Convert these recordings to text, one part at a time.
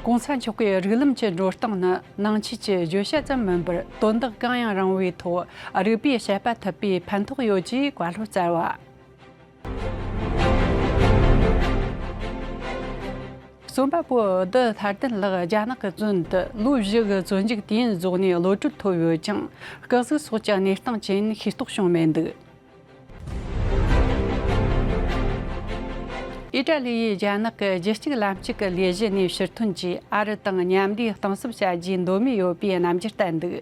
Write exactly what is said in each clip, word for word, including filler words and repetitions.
གོང་ས་མཆོག་གི་རིགས་ལམ་གྱི་འགྲོ་སྟངས་ནི་ནང་ཆོས་ཀྱི་བརྗོད་བྱ་ཙམ་མིན་པར། དོན་དག་གང་ཡང་རུང་བའི་ཐོག་རིགས་པས་དཔྱད་པ་ཐུབ་པའི་ཕན་ཐོགས་ཡོད་ཅེས་བཀའ་སློབ་སྩལ་བ། རྩོམ་པ་པོ་བདུད་ལྷ་ལྡན་ལགས་རྒྱ་ནག་གི་བཙོན་དུ་ལོ་བཞི་གི་བཙོན་འཇུག་དུས་ཡུན་རྫོགས་ནས་གློད་གྲོལ་ཐོབ་ཡོད་ཀྱང་། སྐུ་གཟུགས་སོགས་ཀྱི་གནས་སྟངས་ཅི་ཡིན་ཤེས་རྟོགས་བྱུང་མེད་འདུག་ཨི་ཏྲ་ལི་ཡིས་རྒྱ་ནག་གི་རྒྱལ་གཅེས་ལམ་གཅིག་གི་ལས་གཞི་ནས་ཕྱིར་ཐོན་གྱིས་ཨ་རི་དང་མཉམ་ལས་གཏིང་ཟབ་བྱ་རྒྱུའི་འདོད་མོས་ཡོད་པའི་རྣམ་འགྱུར་བསྟན་འདུག་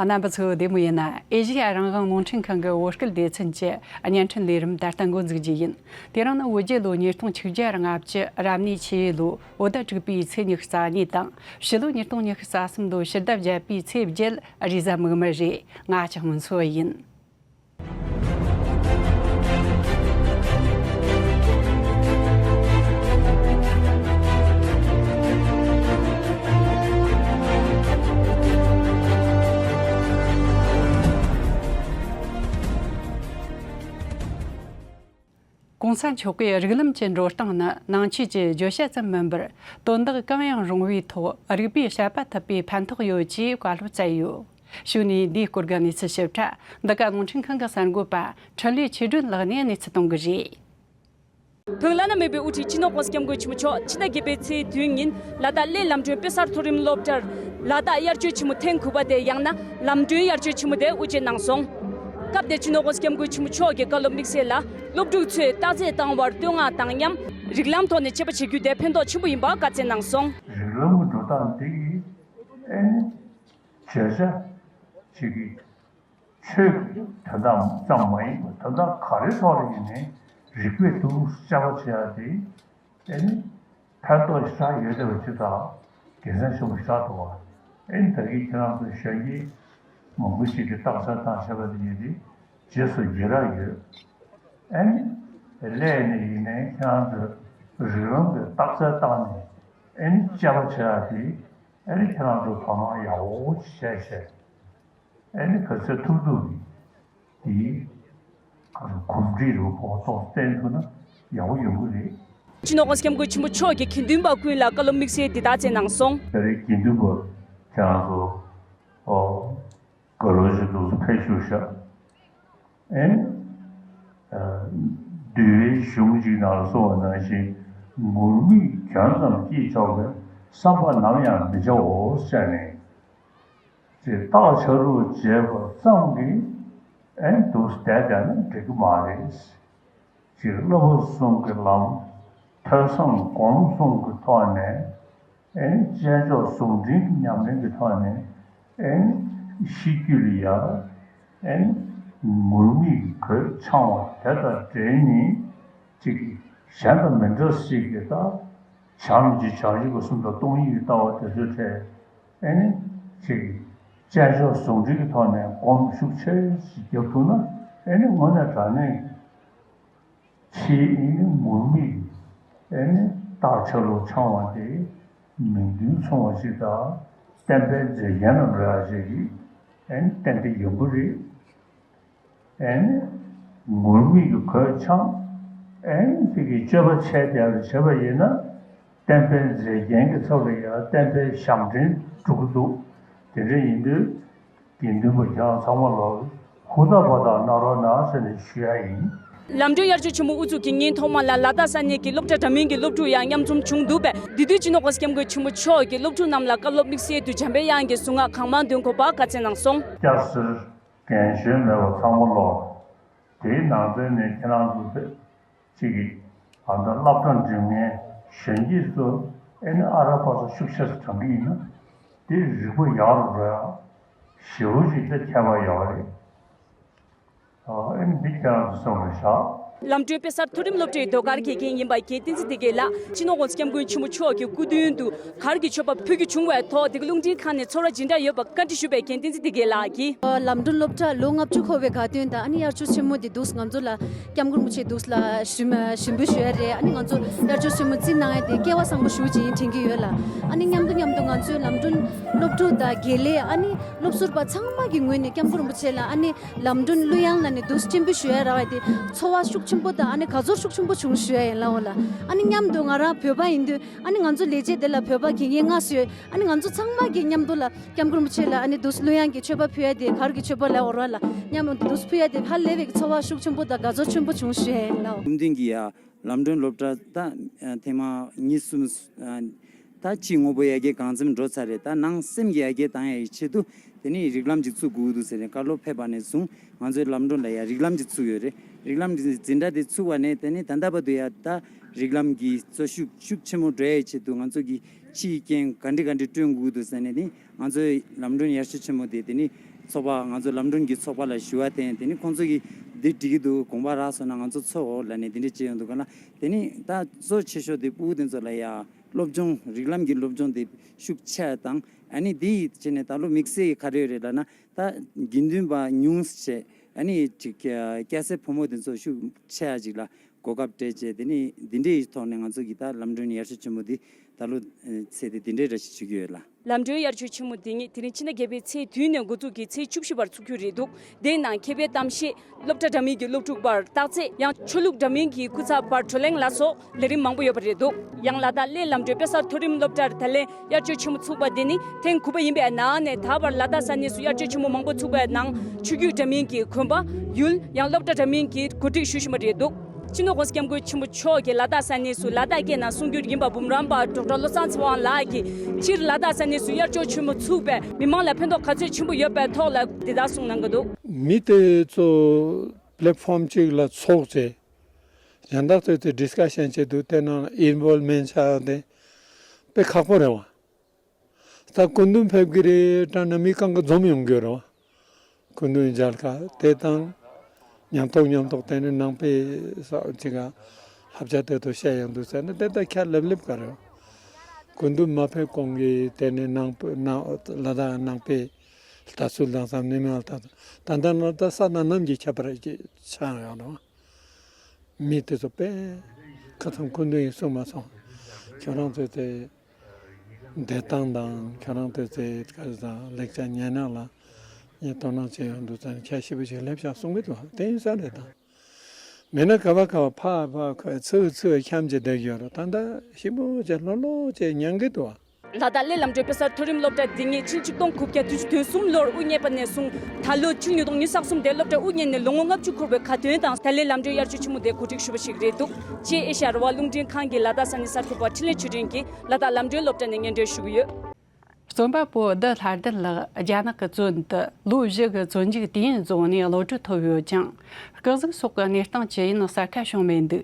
རྣམ་པ་ཚོ་བདེ་མོ་ཡིན་ན། ཨེ་ཤེ་ཡ་རང་དབང་རླུང་འཕྲིན་ཁང་གི་བོད་སྐད་སྡེ་ཚན་གྱི་བརྙན་འཕྲིན་ལས་རིམ་ད་ལྟ་འགོ་འཛུགས་རྒྱུ་ཡིན། དེ་རིང་ནི་བོད་རྒྱལ་ལོ་ཉིས་སྟོང་ཆིག་བརྒྱ་ལྔ་བཅུ། རབ་གནས་ཆུ་ཡོས་ལོ་བོད་ཟླ་དྲུག་པའི་ཚེས་ཉི་ཤུ་རྩ་གཉིས་དང་། ཕྱི་ལོ་ཉིས་སྟོང་ཉི་ཤུ་རྩ་གསུམ་ལོ་ཕྱི་ཟླ་བརྒྱད་པའི་ཚེས་བརྒྱད། རེས་གཟའ་མིག་དམར་རེད། ང་ལྕགས་སྨོན་འཚོ་ཡིན། གོང་ས་མཆོག་གི་རིགས་ལམ་གྱི་འགྲོ་སྟངས་ནི་ནང་ཆོས་ཀྱི་བརྗོད་བྱ་ཙམ་མིན་པར། དོན་དག་གང་ཡང་རུང་བའི་ཐོག་རིགས་པས་དཔྱད་པ་ཐུབ་པའི་ཕན་ཐོགས་ཡོད་ཅེས་བཀའ་སློབ་སྩལ་ཡོད། གཞུག་ནས་འདིའི་སྐོར་གྱི་གནས་ཚུལ་ཞིབ་ཕྲ་འདི་ག་རླུང་འཕྲིན་ཁང་གི་གསར་འགོད་པ་འཕྲིན་ལས་ཆོས་སྒྲོན་ལགས་ནས་གནས་ཚུལ་གཏོང་གི་རེད། བོད་བླ་ན་མེད་པའི་དབུ་ཁྲིད་སྤྱི་ནོར་༸གོང་ས་༸སྐྱབས་མགོན་ཆེན་པོ་མཆོག་ཕྱི་ཟླ་བརྒྱད་པའི་ཚེས་བདུན་ཉིན་ལ་དྭགས་གླེ་ལམ་སྒྲོན་དཔེ་གསར་མཐོ་རིམ་སློབ་གྲྭར་ལ་དྭགས་དབྱར་ཆོས་ཆེན་མོ་ཐེངས་དགུ་པ་དེ། ཡང་ན་ལམ་སྒྲོན་དབྱར་ཆོས་ཆེན་མོ་དེ་དབུ་འབྱེད་གནང་སོང་། སྐབས་དེར་སྤྱི་ནོར་༸གོང་ས་༸སྐྱབས་མགོན་ཆེན་པོ་མཆོག་གིས་བཀའ་སློབ་དམིགས་བསལ་ལ། སློབ་ཕྲུག་ཚོས་རྟགས་རྩལ་བཏང་བར་བསྟོད་བསྔགས་དང་མཉམ། རིགས་ལམ་ཐོག་ནས་དཔྱད་པ་བྱེད་རྒྱུ་དེ་ཕན་ཐོགས་ཆེན་པོ་ཡིན་པ་བཀའ་སྩལ་གནང་སོང་། རིགས་ལམ་གྱི་འགྲོ་སྟངས་འདི་ཨེ་ནི་བརྗོད་བྱ་ཅིག་གི་ཆོས་ཀྱི་དོན་དག་ཙམ་མ་ཡིན་པར། དོན་དག་ག་རེའི་ཐོག་ལ་ཡིན་ནའི་རིགས་པས་དུས་དཔྱད་པ་བྱེད་ཡ་དེ་ཨེ་ནི་ཕན་ཐོགས་ཞེ་དྲག་ཡོད་བསྡད་པ་ཅིག་དང་དགེ་མཚན་ཆེན་པོ་ཞེ་དྲག་འདུག་བ། ཨེ་ནི་ད་གིན་ཁྱེད་རང་ཚོ་གཞོན་སྐྱེས་མང་པོ་ཞིག་གིས་རྟགས་གསལ་བཏང་བྱས་པ་དེ་ཉིད་དེ་རྗེས་སུ་ཡི་རང་ཡོད། ཨེ་ནི་སླད་ནས་ཡིན་ནའི་ཁྱེད་རང་ཚོས་རིགས་ལམ་གྱི་རྟགས་གསལ་བཏང་ནས་ཨེ་ནི་དཔྱད་པ་བྱེད་ཡ་དེ་ཨེ་ནི་ཁྱེད་རང་ཚོ་དོ་སྣང་ཡག་པོ་བྱས་བྱས། ཨེ་ནི་ག་ཚོད་ཐུབ་ཐུབ་ཀྱིས་དེའི་གོམས་འདྲིས་རུ་ཕོག་ཐོག་བསྟན་ཐུབ་ན་ཡག་པོ་ཡོང་གི་རེད། སྤྱི་ནོར་༸གོང་ས་༸སྐྱབས་མགོན་ཆེན་པོ་མཆོག་གིས་དགེ་འདུན་པ་ཀུན་ལ་བཀའ་སློབ་དམིགས་བསལ་འདི་ལྟར་སྩལ་གནང་སོང་། ད་རེས་དགེ་འདུན་པ་ཁྱེད་རང་ཚོ་ཨོ་དགའ་ལོ་ཞིག་འདུག་སེ་ཕེབས་བཞུགས་ཤག་ཨེ་ནི་འདུལ་བའི་གཞུང་གཅིག་ནང་ལ་གསུངས་པ་ནང་བཞིན། ངུར་སྨྲིག་གྱོན་ཙམ་སྐྱེས་ཆོག་པས། བསམ་པ་ནམ་ཡང་མི་བྱའོ་ཟེར་ནས། ཅེས་རྟགས་ཆ་ལུགས་བྱས་པ་ཙམ་གྱིས་ཨེ་འདུག་བསྡད་བསྡད་ན་འགྲིག་གི་མ་རེད། ཅེས་བསླབ་པ་གསུམ་གྱི་ལམ། ཐོས་བསམ་སྒོམ་གསུམ་གྱི་ཐོག་ནས་ཨེ་དཔྱད་འཇོག་ཟུང་འབྲེལ་གྱི་ཉམས་ལེན་གྱི་ཐོག་ནས་ཨེ་ཤེས་རྒྱུད་ལ་ཡ་ཨེ་ངུར་སྨྲིག་གི་གོས་འཆང་བ་དེ་དང་འབྲེལ་ནས་ཅིག་གཞན་དང་མི་འདྲ་སྲིད་ཀྱི་ད། བྱམས་ཀྱི་བྱང་ཆུབ་ཀྱི་གསུང་དང་སྟོང་ཉིད་ཀྱི་ལྟ་བ་དེ་ཚོའི་གྲས་ཨེ་ནི་ཅིག་དཔྱད་འཇོག་ཟུང་འབྲེལ་གྱི་ཐོག་ནས་སྒོམ་ཤུགས་ཆེ་ཞིག་རྒྱབ་ཐུབ་ན་ཨེ་ནི་དངོས་གནས་དྲང་གནས་ཆེས་ཨེ་ནི་ངུར་སྨྲིག་ཨེ་ནི་རྟགས་ཆ་ལུགས་འཆང་བ་དེ་མིང་དོན་མཚུངས་པ་ཞིག་དང་བསྟན་པའི་མཛེས་རྒྱན་ལ་འགྲོ་ཡག་ཞིག་གི་ཨེ་ནི་ཏན་ཏན་ཡོང་གི་རེད། ཨེ་ནི་ངུར་སྨྲིག་གི་གོས་འཆང་། ཨེ་ནི་དེ་གི་སྤྱོད་པ་འཆལ་དེ་ལ་བྱེད་པ་ཡིན་ན། བསྟན་པའི་མཛེས་རྒྱན་གྱི་ཚབ་ལ་ཡང་བསྟན་པའི་ཞབས་འདྲེན་འགྲོ་གི་འདུག་དེ་འདྲ་ཡིན་དུས་དགེ་འདུན་པ་ཁྱེད་རང་ཚང་མ་ལ་ཧུར་ཐག་པ་དང་གནང་རོགས་གནང་ཟེར་ནས་ཞུ་ཡ་ཡིན། ལམ་སྒྲོན་དབྱར་ཆོས་ཆེན་མོ་དབུ་འཛུགས་ཀྱི་ཉིན་ཐོག་མ་ལ་ལ་དྭགས་ས་གནས་ཀྱི་སློབ་གྲྭ་འདྲ་མིན་གྱི་སློབ་ཕྲུག་ཡང་མཉམ་འཛོམས་བྱུང་འདུག་པས། འདི་དུས་སྤྱི་ནོར་༸གོང་ས་༸སྐྱབས་མགོན་ཆེན་པོ་མཆོག་གིས་སློབ་ཕྲུག་རྣམས་ལ་བཀའ་སློབ་དམིགས་བསལ་དུ་འཇམ་པའི་དབྱངས་ཀྱི་གཟུངས་སྔགས་གང་མང་འདོན་དགོས་པ་བཀའ་སྩལ་གནང་སོང་། སྐྱ་སེར། རྒན་གཞོན་མེད་པར་ཚང་མ་ལོག་དེའི་ནང་ཚན་ནས་ཁྱེད་རང་ཚོ་ཕེབས་ཅིག་གིས་ཨ་ད་སློབ་གྲྭ་འགྲིམ་མཁན་གཞོན་སྐྱེས་ཚོ་ཨེ་ནི་ཨ་ར་པ་ཚོ་ཤུགས་ཆེ་ཙམ་དྲག་གི་ཡིན་ན་དེ་རིག་པ་ཡག་རུ་འགྲོ་ཡག་ཞེ་པོ་ཅིག་དེ་ཁྱད་པར་ཡོད་རེད། ཨ་ཨེ་ནི་འདི་ཁྱེད་རང་ཚོ་སེམས་ལ་བཞག་ལམ་སྒྲོན་དཔེ་གསར་མཐོ་རིམ་སློབ་གྲྭའི་ཟློས་གར་དགེ་རྒན་ཡིན་པ་རྒན་བསྟན་འཛིན་བདེ་དགེ་ལགས་སྤྱི་ནོར་༸གོང་ས་༸སྐྱབས་མགོན་ཆེན་པོ་མཆོག་གི་སྐུ་མདུན་དུ་གར་གྱི་མཆོད་པ་ཕུལ་རྒྱུ་བྱུང་བའི་ཐོག་དེ་ག་རླུང་འཕྲིན་ཁང་ནས་ཚོར་བ་ཇི་འདྲ་ཡོད་པ་བཀའ་འདྲི་ཞུས་པའི་རྒན་བསྟན་འཛིན་བདེ་དགེ་ལགས་ཀྱིས། ལམ་སྒྲོན་སློབ་གྲྭ་ལོ་ལྔ་བཅུ་འཁོར་བའི་དགའ་སྟོན་དང་ཨ་ནི་དབྱར་ཆོས་ཆེན་མོ་འདི་འདུག་ང་ཚོ་ལ་སྐྱབས་མགོན་རིན་པོ་ཆེ་འདུག་ལ་ཞུ་མ་ཞུ་འབུལ་ཞུ་ཡ་རེད། ཨ་ནི་ང་ཚོ་དབྱར་ཆོས་ཆེན་མོ་རྩིས་གནང་ཡ་དེ་སྐལ་བ་བཟང་པོ་ཞེ་པོ་ཅིག་ཡིན་དྲན་གྱི་ཡོད་ལ། ཨ་ནི་མཉམ་དུ་མཉམ་དུ་ང་ཚོའི་ལམ་སྒྲོན་སློབ་ཕྲུག་དང་དགེ་ལས་ཨ་ནི་སློབ་ཟུར་པ་ཚང་མ་གི་ངོས་ནས་སྐྱབས་མགོན་རིན་པོ་ཆེ་ལ་ཨ་ནི་ལམ་སྒྲོན་གླུ་དབྱངས་ལ་ནི་འདུག་སེ་སྤྲིན་འབུལ་ཞུ་ཡ་རག་ཡ་དེ་ཚོར་བ་ཤུགས་ ཆེན་པོ་དང་ཨ་ནི་དགའ་ཚོར་ཤུགས་ཆེན་པོ་བྱུང་ཞུ་ཡ་ཡིན་ལ་འོ་ལ། ཨ་ནི་མཉམ་དུ་ང་རང་བོད་པ་ཡིན་དུས་ཨ་ནི་ང་ཚོ་ལས་བྱེད་དེ་ལ་བོད་པ་དགེ་རྒན་ལྔ་བཟོས། ཨ་ནི་ང་ཚོ་ཚང་མ་གི་མཉམ་དུ་ལ་སྐྱབས་མགོན་རིན་པོ་ཆེ་ལ་ཨ་ནི་འདུག་སེ་གླུ་དབྱངས་ཀྱི་མཆོད་པ་ཕུལ་ཡ་དེ་གར་གྱི་མཆོད་པ་ལ་འོར་བ་ལ་མཉམ་དུ་འདུག་སེ་ཕུལ་ཡ་དེ་ཧ་ལས་པའི་ཚོར་བ་ཤུགས་ཆེན་པོ་དང་དགའ་ཚོར་ཆེན་པོ་བྱུང་ཞུ་ཡ་ཡིན་ལ་འོ། སྐུ་མདུན་གྱི་ཡ་ལམ་གྲོན་སློབ་གྲྭ་ད་ཐེངས་མ་གཉིས་གསུམ་ད་ཅི་དངོས་པོ་ཡ་གི་གང་འཚམ་འགྲོ་ཚར་རེད། ད་ནང་སེམས་ཀྱི་ཡ་གི་བཏང་ཡ་ཡི་ཆེད་དུ། དེ་ནས་རིགས་ལམ་ཅིག་བཙུགས་དགོས་འདུག་ཟེར་ནས་བཀའ་སློབ་ཕེབས་པ་ནས་བཟུང་ང་ཚོའི་ལམ་གྲོན་ལ་ཡང་རིགས་ལམ་ཅིག་བཙུགས་ཡོད་རེད། རིགས་ལམ་འདི་འཛིན་གྲྭ་དེ་ཚུགས་པ་ནས་དེ་ནས་ད་ལྟ་བར་དུ་ཡང་ད་རིགས་ལམ་གྱི་གཙོ་ཤུགས་ཤུགས་ཆེན་མོ་འགྲོ་ཡའི་ཆེད་དུ་ང་ཚོ་གི་ཕྱིའི་རྐྱེན་ག་འདྲ་ག་འདྲ་བསྐྲུན་དགོས་འདུག་ཟེར་ནས་དེ་ང་ཚོའི་ལམ་གྲོན་ཡར་ཞུ་ཆེན་མོ་དེ་དེ་ནས་ཚོགས་པ་ང་ཚོ་ལམ་གྲོན་གྱི་ཚོགས་པ་ལ་ཞུ་བ་བསྟན། དེ་ནས་ཁོང་ཚོ་གིས་འདི་འགྲིག་གི་འདུག་དགོངས་པ་རག་སོང་ན་ང་ཚོ་ཚོགས་འོ་ལབ་ནས་དེ་འདྲ་བྱས་ཡོང་འདུག་ག་ལ། དེ་ནས་ད་གཙོ་ཆེ་ཤོས་དེ་ཕྲུ་གུ་དེ་ཚོ་ལ་ཡང་སློབ་སྦྱོང་རིགས་ལམ་གྱི་སློབ་སྦྱོང་དེ་ཤུགས་ཆེ་དང་། ཨ་ནི་དེ་ཡི་ཆེད་ནས་ད་ལོ་དམིགས་བསལ་གྱི་ག་རེ་ཡོད་རེད་ལབ་ན། ད་དགེ་འདུན་པ་ཉུང་ཤས། ཨ་ནི་ཅིག་སྐྱ་སེར་ཕོ་མོ་དེ་ཚོ་ཤུགས་ཆེ་ཅིག་ལ་གོ་སྐབས་སྤྲད་བྱས། དེ་ནི་འདི་འདྲའི་ཐོག་ནས་ང་ཚོ་གི་ད་ལམ་གྲོན་ཡར་ཞུ་ཆེན་མོ་འདི་ད་ལོ་ཚེས་དེ་འདི་འདྲའི་ར་ཞིག་བྱེད་ཀྱི་ཡོད་ལ། ལམ་གྲོན་ཡར་ཞུ་ཆེན་མོ་འདི་ཉིད་དེ་རིང་ཕྱི་ཟླ་བརྒྱད་པའི་ཚེས་བདུན་ནས་འགོ་འཛུགས་ཀྱིས་ཚེས་བཅུ་བཞི་བར་ཚུགས་རྒྱུ་རེད་འདུག་དེའི་ནང་མཁས་པའི་གཏམ་བཤད། སློབ་གྲྭ་འདྲ་མིན་གྱི་སློབ་ཕྲུག་པར་རྟགས་རྩེད། ཡང་ཆོས་ལུགས་འདྲ་མིན་གྱི་སྐུ་ཚབ་པར་བགྲོ་གླེང་ལ་སོགས་ལས་རིམ་མང་པོ་ཡོད་པ་རེད་འདུག་ཡང་ལ་དྭགས་གླེ་ལམ་གྲོན་དཔེ་གསར་མཐོ་རིམ་སློབ་གྲྭར་ད་ལན་དབྱར་སྐྱོད་ཆེན་མོ་ཚུགས་པ་དེ་ནི་ཐེངས་དགུ་པ་ཡིན་པའི་ནང་ནས། ད་བར་ལ་དྭགས་ས་གནས་སུ་དབྱར་སྐྱོད་ཆེན་མོ་མང་པོ་ཚུགས་པའི་ནང་ཆོས་བརྒྱུད་འདྲ་མིན་གྱི་དགོན་པ། ཡུལ། ཡང་སློབ་གྲྭ་འདྲ་མིན་གྱིས་གོ་སྒྲིག་ཞུ་བཞིན་པ་རེད་འདུག་སྤྱི་ནོར་༸གོང་ས་༸སྐྱབས་མགོན་ཆེན་པོ་མཆོག་གིས་ལ་དྭགས་ས་གནས་སུ་ལ་དྭགས་སྐད་ནང་གསུང་སྒྱུར་ཡིན་པ་འབུམ་རམས་པ་ཌོག་ཊར་བློ་བཟང་ཚེ་དབང་ལགས་ཀྱིས་སྤྱིར་ལ་དྭགས་ས་གནས་སུ་དབྱར་སྐྱོད་ཆེན་མོ་ཚུགས་པས་མི་མང་ལ་ཕན་ཐོགས་ག་ཚོད་ཆེན་པོ་ཡོད་པའི་ཐོག་ལ་འདི་ལྟར་གསུངས་གནང་གི་འདུག་མི་དེ་ཚོ་པི་ལེ་ཊི་ཕོམ་གཅིག་ལ་ཚོགས་བྱས། གཞན་དག་ཚོས་དེ་ཌིས་ཀ་ཤན་བྱེད་དུས་དེ་ནང་ཨིན་བོལ་མེན་ཊི་བྱ་དེ་དཔེ་ཁག་པོ་རེད་བ། ད་སྐུ་མདུན་ཕེབས་ཀྱི་རེད་དྲ་ན་མི་གང་ག་འཛོམས་ཡོང་གི་རེད་བ། སྐུ་མདུན་མཇལ་ཁ་དེ་དང་མཉམ་ཐོག་མཉམ་ཐོག་དེ་ནས་ནང་པའི་ས་ཅིག་ག་བསླབ་བྱ་དེ་ཚོ་བཤད་ཡོང་དུས་ཟེར་ན་དེ་ད་ཁྱད་ལབ་ལེབ་ག་རེད་བ། སྐུ་མདུན་མ་ཕེབས་གོང་གི་དེ་ནས་ནང་པ་ནང་ལ་དྭགས་ནང་པའི་ལྟ་ཚུལ་དང་བསམ་ནས་མི་ལ་ད་ད་ལྟ་ན་ད་ས་དང་གནམ་གྱི་ཁྱད་པར་ཅིག་ཆགས་ཡོང་རེད་བ། མི་དེ་ཚོ་དཔེ་ཁ་ཚང་སྐུ་མདུན་ཡིན་གསུང་མ་སོང་། ཁྱོད་རང་ཚོས་དེ་བདེ་ཐང་དང་ཁྱོད་རང་ཚོས་དེ་ག་རེ་དང་ལེགས་ཆ་ཉན་ན་ལ་ངས་དོ་སྣང་བྱས་ཡོང་འདུག་ཙང་ཁྱད་ཞིབ་པོ་ཞིག་སླེབས་ཤག་གསུང་གི་འདུག་དེ་ཡིན་ས་རེད་དང་། མེད་ན་ག་བ་ག་བ་ཕ་ཕ་ཁོས་ཚུ་ཚུ་འཁྱམ་གྱི་བསྡད་ཡོད་རེད། ད་ལྟ་ཞིབ་པོ་བྱས་ལྷོད་ལྷོད་བྱས་ཉན་གི་འདུག་བ། ལ་དྭགས་གླེ་ལམ་གྲོན་དཔེ་གསར་མཐོ་རིམ་སློབ་གྲྭ་འདི་ཉིད་ཕྱི་ལོ་ཆིག་སྟོང་དགུ་བརྒྱ་བདུན་ཅུ་དོན་གསུམ་ལོར་དབུ་བརྙེས་པ་ནས་བཟུང་ད་ལོ་ཕྱི་ལོ་ཉིས་སྟོང་ཉི་ཤུ་རྩ་གསུམ་དེ་སློབ་གྲྭ་དབུ་བརྙེས་ནས་ལོ་ངོ་ལྔ་བཅུ་འཁོར་བའི་ཁ་ཏོན་དང་ད་ལན་ལམ་གྲོན་དབྱར་སྐྱོད་ཆེན་མོ་དེ་གོ་སྒྲིག་ཞུ་བ་ཞིག་རེད་འདུག་ཅེས་ཨེ་ཤ་ཡ་རང་དབང་རླུང་འཕྲིན་ཁང་གི་ལ་དྭགས་ས་གནས་གསར་འགོད་པ་འཕྲིན་ལས་ཆོས་སྒྲོན་གྱིས་ལ་དྭགས་ལམ་གྲོན་སློབ་གྲྭ་ནས་སྙན་སྒྲོན་ཞུ་གི་ཡོད། རྩོམ་པ་པོ་བདུད་ལྷ་ལྡན་ལགས་རྒྱ་ནག་གི་བཙོན་དུ་ལོ་བཞི་གི་བཙོན་འཇུག་དུས་ཡུན་རྫོགས་ནས་གློད་གྲོལ་ཐོབ་ཡོད་ཅིང་། སྐུ་གཟུགས་སོགས་ཀྱི་གནས་སྟངས་ཇི་ཡིན་གསལ་ཁ་བྱུང་མེད་འདུག་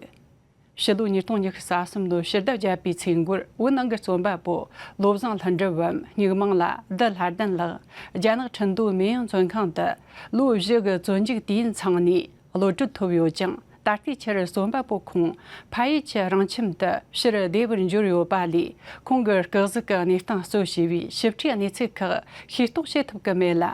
ཕྱི་ལོ་ཉིས་སྟོང་ཉི་ཤུ་རྩ་གསུམ་ལོའི་ཕྱི་ཟླ་བརྒྱད་པའི་ཚེས་འགོར་བོད་ནང་གི་རྩོམ་པ་པོ་བློ་བཟང་ལྷུན་གྲུབ་བམ་སྨྱུག་མིང་ལ་བདུད་ལྷ་ལྡན་ལགས་རྒྱ་ནག་ཁྲིན་ཏུའུ་མེ་ཡང་བཙོན་ཁང་དུ་ལོ་བཞི་གི་བཙོན་འཇུག་དུས་ཡུན་ཚང་ནས་གློད་གྲོལ་ཐོབ་ཡོད་ཅིང་། ད་ལྟའི་ཆར་རྩོམ་པ་པོ་ཁོང་ཕ་ཡུལ་གྱི་རང་ཁྱིམ་དུ་ཕྱིར་བདེ་བར་འབྱོར་ཡོད་པ་ལས། ཁོང་གི་སྐུ་གཟུགས་ཀྱི་གནས་སྟངས་གཙོ་བྱས་པའི་ཞིབ་ཕྲའི་གནས་ཚུལ་ཁག་ཤེས་རྟོགས་བྱེད་ཐུབ་ཀྱི་མེད་ལ།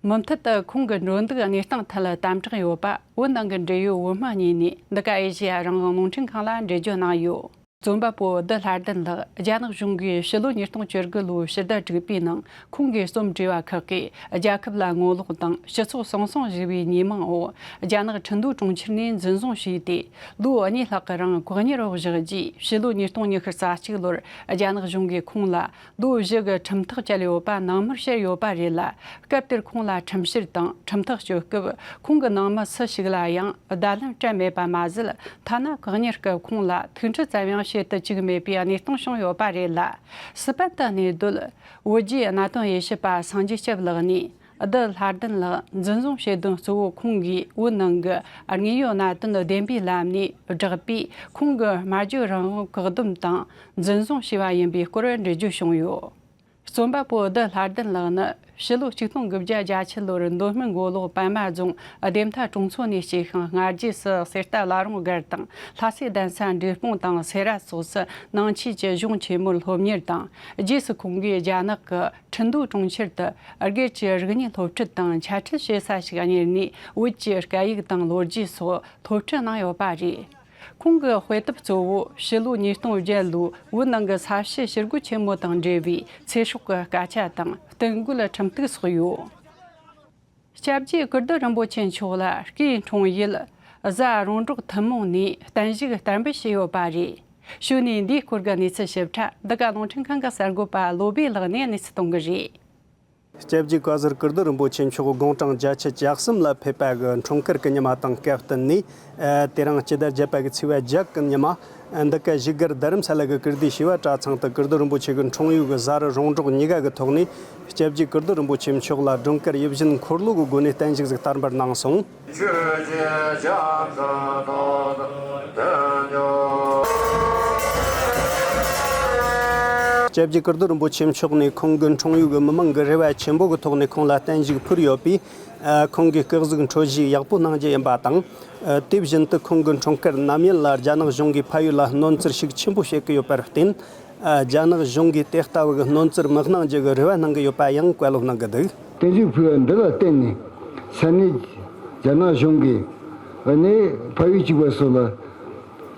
མུ་མཐུད་དུ་ཁོང་གི་འགྲོ་འདུག་གནས་སྟངས་ཐད་དམ་དྲག་ཡོད་པ་བོད་ནང་གི་འབྲེལ་ཡོད་བོད་དམངས་གཉིས་ནས་འདི་ག་ཨེ་ཤེ་ཡ་རང་དབང་རླུང་འཕྲིན་ཁང་ལ་འགྲེལ་བརྗོད་གནང་ཡོད། རྩོམ་པ་པོ་བདུད་ལྷ་ལྡན་ལགས་རྒྱ་ནག་གཞུང་གིས་ཕྱི་ལོ་ཉིས་སྟོང་བཅུ་དགུ་ལོའི་ཕྱི་ཟླ་དྲུག་པའི་ནང་ཁོང་གི་རྩོམ་བྲིས་པ་ཁག་གིས་རྒྱལ་ཁབ་ལ་ངོ་ལོག་དང་སྤྱི་ཚོགས་ཟང་ཟིང་ཞུ་བའི་ཉེས་མིང་འོག་རྒྱ་ནག་ཁྲིན་ཏུའུ་གྲོང་ཁྱེར་ནས་འཛིན་བཟུང་བྱས་ཏེ་ལོ་གཉིས་ལྷག་གི་རིང་བཀག་ཉར་འོག་བཞག་རྗེས་ཕྱི་ལོ་ཉིས་སྟོང་ཉི་ཤུ་རྩ་གཅིག་ལོར་རྒྱ་ནག་གཞུང་གིས་ཁོང་ལ་ལོ་བཞི་གི་ཁྲིམས་ཐག་བཅད་ཡོད་པ་ནང་མོལ་བཤད་ཡོད་པ་རེད་ལ། སྐབས་དེར་ཁོང་ལ་ཁྲིམས་བཤེར་དང་ཁྲིམས་ཐག་གཅོད་སྐབས་ཁོང་གི་ནང་མི་སུ་ཞིག་ལ་ཡང་བརྡ་ལན་སྤྲད་མེད་པ་མ་ཟད། ཐ་ན་བཀག་ཉར་སྐབས་ཁོང་ལ་ཐུག་འཕྲད་ཙམ་ཡང་བྱེད་དུ་བཅུག་མེད་པའི་གནས་སྟངས་བྱུང་ཡོད་པ་རེད་ལ། སི་པན་དུ་གནས་སྡོད་བོད་བརྒྱུད་གནད་དོན་དབྱེ་ཞིབ་པ་སངས་རྒྱས་སྐྱབས་ལགས་ནས། བདུད་ལྷ་ལྡན་ལགས་འཛིན་བཟུང་བྱེད་དོན་གཙོ་བོ་ཁོང་གིས་བོད་ནང་གི་དངོས་ཡོད་གནད་དོན་བདེན་པའི་ལམ་ནས་བསྒྲགས་པའི་ཁོང་གི་སྨྲ་བརྗོད་རང་དབང་བཀག་སྡོམ་དང་འཛིན་བཟུང་བྱས་པ་ཡིན་པའི་སྐོར་འགྲེལ་བརྗོད་བྱུང་ཡོད། རྩོམ་པ་པོ་བདུད་ལྷ་ལྡན་ལགས་ནི་ཕྱི་ལོ་ཆིག་སྟོང་དགུ་བརྒྱ་གྱ་བརྒྱད་ལོར་མདོ་སྨད་མགོ་ལོག་པད་མ་རྫོང་སྡེ་མཐའ་གྲོང་ཚོ་ནས་སྐྱེས་ཤིང་། སྔ་རྗེས་སུ་གསེར་རྟ་བླ་རུང་སྒར་དང་ལྷ་སའི་གདན་ས་འབྲས་སྤུངས་དང་སེ་ར་སོགས་སུ་ནང་ཆོས་ཀྱི་གཞུང་ཆེན་མོར་སློབ་གཉེར་དང་། རྗེས་སུ་ཁོང་གིས་རྒྱ་ནག་གི་ཁྲིན་ཏུའུ་གྲོང་ཁྱེར་དུ་སྒེར་གྱི་རིག་གནས་སློབ་ཁྲིད་དང་འཆད་ཁྲིད་བྱེད་ས་ཞིག་གཉེར་ནས་བོད་ཀྱི་སྐད་ཡིག་དང་ལོ་རྒྱུས་སོགས་སློབ་ཁྲིད་གནང་ཡོད་པ་རེད། ཁོང་གི་དཔེ་དེབ་གཙོ་བོ་ཕྱི་ལོ་ཉིས་སྟོང་བརྒྱད་ལོའི་བོད་ནང་གི་ས་བཤད་ཞི་རྒོལ་ཆེན་མོ་དང་འབྲེལ་བའི་ཚེ་སྲོག་གི་སྐད་ཆ་དང་རྟེན་སྐུལ་ཁྲིམས་གཏུག་སོགས་ཡོད། སྐྱབས་རྗེ་ཀིརྟི་རིན་པོ་ཆེ་མཆོག་ལ་སྐུའི་འཁྲུངས་ཡུལ་ གཟའ་རོང་འབྲོག་ཐུན་མོང་ནས་བརྟན་བཞུགས་གཏན་འབེབས་བྱས་ཡོད་པ་རེད། ཕྱོགས་ནས་འདིའི་སྐོར་གྱི་གནས་ཚུལ་ཞིབ་ཕྲ་འདི་ག་རླུང་འཕྲིན་ཁང་གི་གསར་འགོད་པ་བློ་བྷེ་ལགས་ནས་གནས་ཚུལ་གཏོང་གི་རེད། སྐྱབས་རྗེ་བཀའ་ཟུར་ཀིརྟི་རིན་པོ་ཆེ་མཆོག་དགུང་གྲངས་བརྒྱད་ཅུ་གྱ་གསུམ་ལ་ཕེབས་པ་གི་འཁྲུངས་སྐར་གྱི་ཉི་མ་དང་སྐབས་བསྟུན་ནས། ཨ། དེ་རིང་སྤྱི་ཟླ་བརྒྱད་པ་གི་ཚེས་པ་བརྒྱད་གི་ཉི་མ། ཨ། འདི་ག་བཞུགས་སྒར་རྡ་རམ་ས་ལ་གི་ཀིརྟི་བྱེས་པ་གྲྭ་ཚང་དུ་ཀིརྟི་རིན་པོ་ཆེ་གི་འཁྲུངས་ཡུལ་གྱི་གཟའ་རི་རོང་འབྲོག་གཉིས་ཀ་གི་ཐོག་ནས། སྐྱབས་རྗེ་ཀིརྟི་རིན་པོ་ཆེ་མཆོག་ལ་སྒྲོལ་དཀར་ཡིད་བཞིན་འཁོར་ལོ་གི་སྒོ་ནས་བརྟན་བཞུགས་ཟིག་དར་འབུལ་གནང་སོང་། སྐྱབས་རྗེ་ཀིརྟི་རིན་པོ་ཆེ་མཆོག་ནས་ཁོང་གི་འཁྲུངས་ཡུལ་གྱི་མི་མང་གི་རེ་བ་ཆེན་པོ་གི་ཐོག་ནས་ཁོང་ལ་བརྟན་བཞུགས་ཕུལ་ཡོད་པས། ཨ། ཁོང་གིས་སྐུ་གཟུགས་འཕྲོད་བཞེས་ཡག་པོ་གནང་རྒྱུ་ཡིན་པ་དང་། ཨ། དེ་བཞིན་དུ་ཁོང་གི་འཁྲུངས་སྐར་ནམ་ཡིན་ལ་རྒྱ་ནག་གཞུང་གིས་ཕ་ཡུལ་ལ་གནོན་འཚེར་ཤུགས་ཆེན་པོ་བྱེད་ཀྱི་ཡོད་པར་བརྟེན། ཨ། རྒྱ་ནག་གཞུང་གིས་དེ་ལྟ་བུ་གི་གནོན་འཚེར་མི་གནང་རྒྱུ་གི་རེ་བ་གནང་གི་ཡོད་པ་ཡང་བཀའ་སློབ་གནང་གི་འདུག། བརྟན་བཞུགས་ཕུལ་བ་འདི་ལ་བརྟེན་ནས་ས་གནས་རྒྱ་ནག་གཞུང་གིས་ཨ་ནི་ཕ་ཡུལ་གཅིག་པ་སོགས་ལ་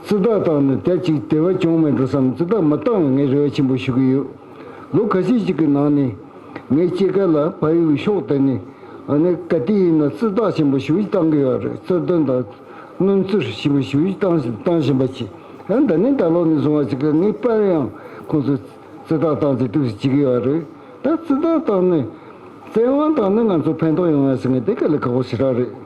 རྩིས་རྟགས་བཏང་ནས་དེ་ཅིག་དེ་བ་བྱུང་མེད་འགྲོ་བསམ། རྩིས་རྟགས་མི་བཏང་བའི་ངས་རེ་བ་ཆེན་པོ་ཞུ་གི་ཡོད། ལོ་ཁ་ཤས་ཤིག་གི་ནང་ནས་ངའི་སྐྱེས་སྐར་ལ་ཕ་ཡུལ་གྱི་ཕྱོགས་དེ་ནས་ཨ་ནི་ག་དུས་ཡིན་ན་རྩིས་རྟགས་ཆེན་པོ་ཞེ་པོ་ཅིག་བཏང་གི་ཡོད་རེད། རྩིས་སྟོན་དང་གནོན་འཚེར་ཞེ་པོ་ཞེ་པོ་ཅིག་བཏང་བཞིན་བཏང་བཞིན་པ་ཅིག། ཨ། ད་ནི་ད་ལོ་ནས་བཟུང་བ་ཅིག་གི་ངའི་པར་ཡང་ཁོང་ཚོས་རྩིས་རྟགས་བཏང་ཚེ་ཏོག་ཙམ་བྱེད་ཀྱི་ཡོད་རེད། ད་རྩིས་རྟགས་བཏང་ནས་བཙན་དབང་བཏང་ནས་ང་ཚོ་ཕན་ཐོགས་ཡོང་ཡ་ཟེར་ངས་དེ་ག་ལ་ཁག་པོ་ཞེ་དྲག་རེད།